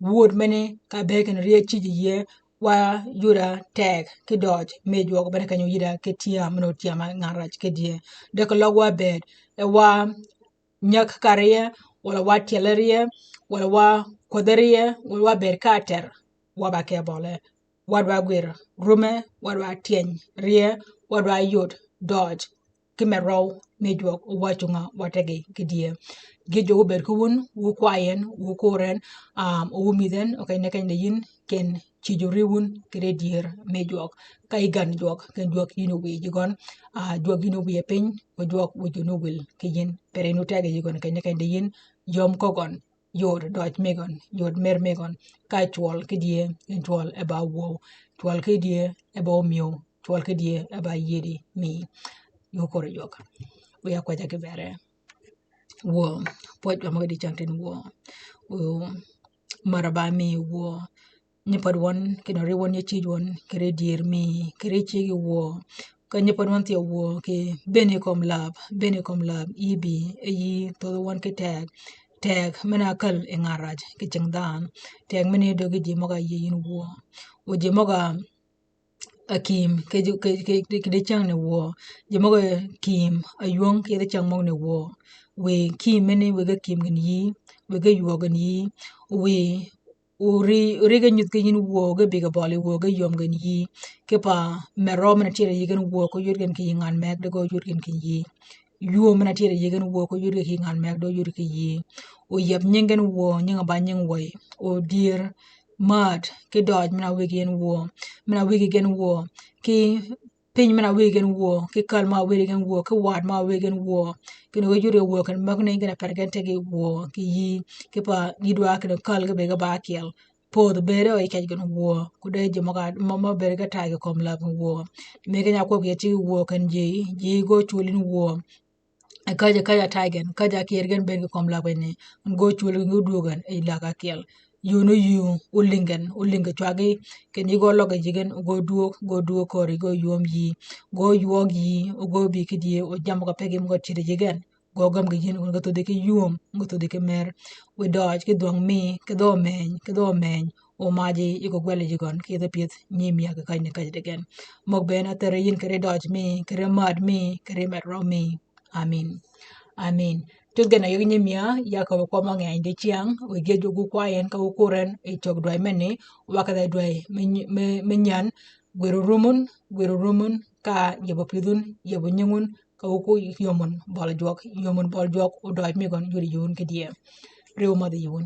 wööd meni ka bëëd kinni rye cïj yie, wa yod-a teg ki døøj mi jwøk, bene keny-a oyïd-a ki tyam, men-a otyam-a ngan räj ki dye. De keløg wa bëëd, e wa nyäg ka rye, walà wa tyel rye, walà wa kwädhi rye, walà wa bëëd ka atër, wa ba ke bøle. Wa dwa gwir rume, wa dwa tyeny rye, wa dwa yod døøj, ki me røw mi jwøk, wa cunga wa tegi ki dye. Gï jwøk obëëd ki wun, wu kwaa en, wu kur en, um, wu mïdh en, okeny ni keny de yïn, ken cïj ori wun, kì ri dyër mi jwøk. Ka yï gän jwøk, ken jwøk yïn owïj gøn, ah, jwøk yïn owïje piny, o jwøk wïj gøn owïl ki yïn. Peri nu tegi yï gøn, keny ni keny de yïn, yöm kö gøn, yod døøj mi gøn, yod mer mi gøn, ka cwøl ki dye, ken cwøl e ba wöw, cwøl ki dye e ba omyöw, cwøl ki dye e ba yiedi mi. Yï okor jwøk. Wiya kwäjja ki bere. Wuö, pwøj wa møg-a dicäng tin wuö. Wuö, mara ba mi wuö. Nyi päd wøn, kinni ri wøn nyi cïj wøn, kì ri dyër mi, kì ri ceg wuö. Ka nyi pa dwan thyew wuö ki beni kom lab, beni kom lab, yi bï, e yi thödhi wøn ki teg, teg men-a käl yi ngan raj ki cing dhanhø, teg men-a döggi ji møg-a yïëy yïn wuö. O ji møg-a kïïm ki, ki, ki, ki dicäng ni wuö. Ji møg-a kïïm a ywöng ki dicäng møg ni wuö. Wiy kïïm meni, wiy ge kïïm gïn yï, wiy ge ywöög gïn yï, wiy o ri, o ri ge nyudh ki yïn wuö, ge bï ge bøli wuö, ge yöm gïn yï. Ki pa mero men-a tyel yi gen wuö, ko yud gen ki yï ngan meg, de go yud gen ki yï. Ywöm men-a tyel yi gen wuö, ko yud gen ki yï ngan meg, de yud ki yï. O yeb nying gen wuö, nying a ba nying wøy. O dyër maat, ki døøj men-a wïgi gen wuö, men-a wïgi gen wuö, ki piny men-a wïgi gen wuö, ki käl ma wïgi gen wuö, ki wat ma wïgi gen wuö. Kin ge yud gen wuö, kin møg ni gen a per gen teg yi wuö, ki yï, ki pa yï dwa kin käl ge bï ge ba kyel. Pödh bëëde o yi kec gen wuö, ku de ji møg-a, mø, mø bëëde ge tay ki kom lab gen wuö. Mi ki nya kwøb ki ci wuö ken ji, ji go cul yïn wuö. E käjj, e käjj a tay gen, käjj a kyer gen bëëd ki kom lab gen ni. Go cul gen, go duög gen, e lak a kyel. Yun o yï, o ling gen, o ling ki cwaggi, ken yi go løg yi gen, go duög, go duög köri, go ywöm yï, go ywøg yï, o go bï ki dye, o jammì ka pegi mø go tyed yi gen. Go gam ki yïn, o gen ge thödhi ki ywöm, ge thödhi ki mer. Wiy døøj ki dhwøng mi, ki dhø meny, ki dhø meny. O maji, yi go gwel yi gøn, ki yeth pyëth, nyi mi a ki käjj ni käjj di gen. Møg bënn a theri yïn ki ri døøj mi, ki ri maat mi, ki ri met rø mi. Amin. Amin. Cuth gen a yöggi nyi mi a, ya köbbi kwøb mø ngeny dicyäng, wiy gïjj wu gu kwayy en ka wu kur en, yi cögg dwäj meni, wa kedhe dwäj, me, me, me nyän, gwir rum wun, gwir rum wun, ka yebbi pyëdh wun, yebbi nying wun, ka wu ku yöm wun bøli jwøk, yöm wun bøli jwøk, o døøj mi gøn, yudi yi wun ki dye. Riw madh yi wun.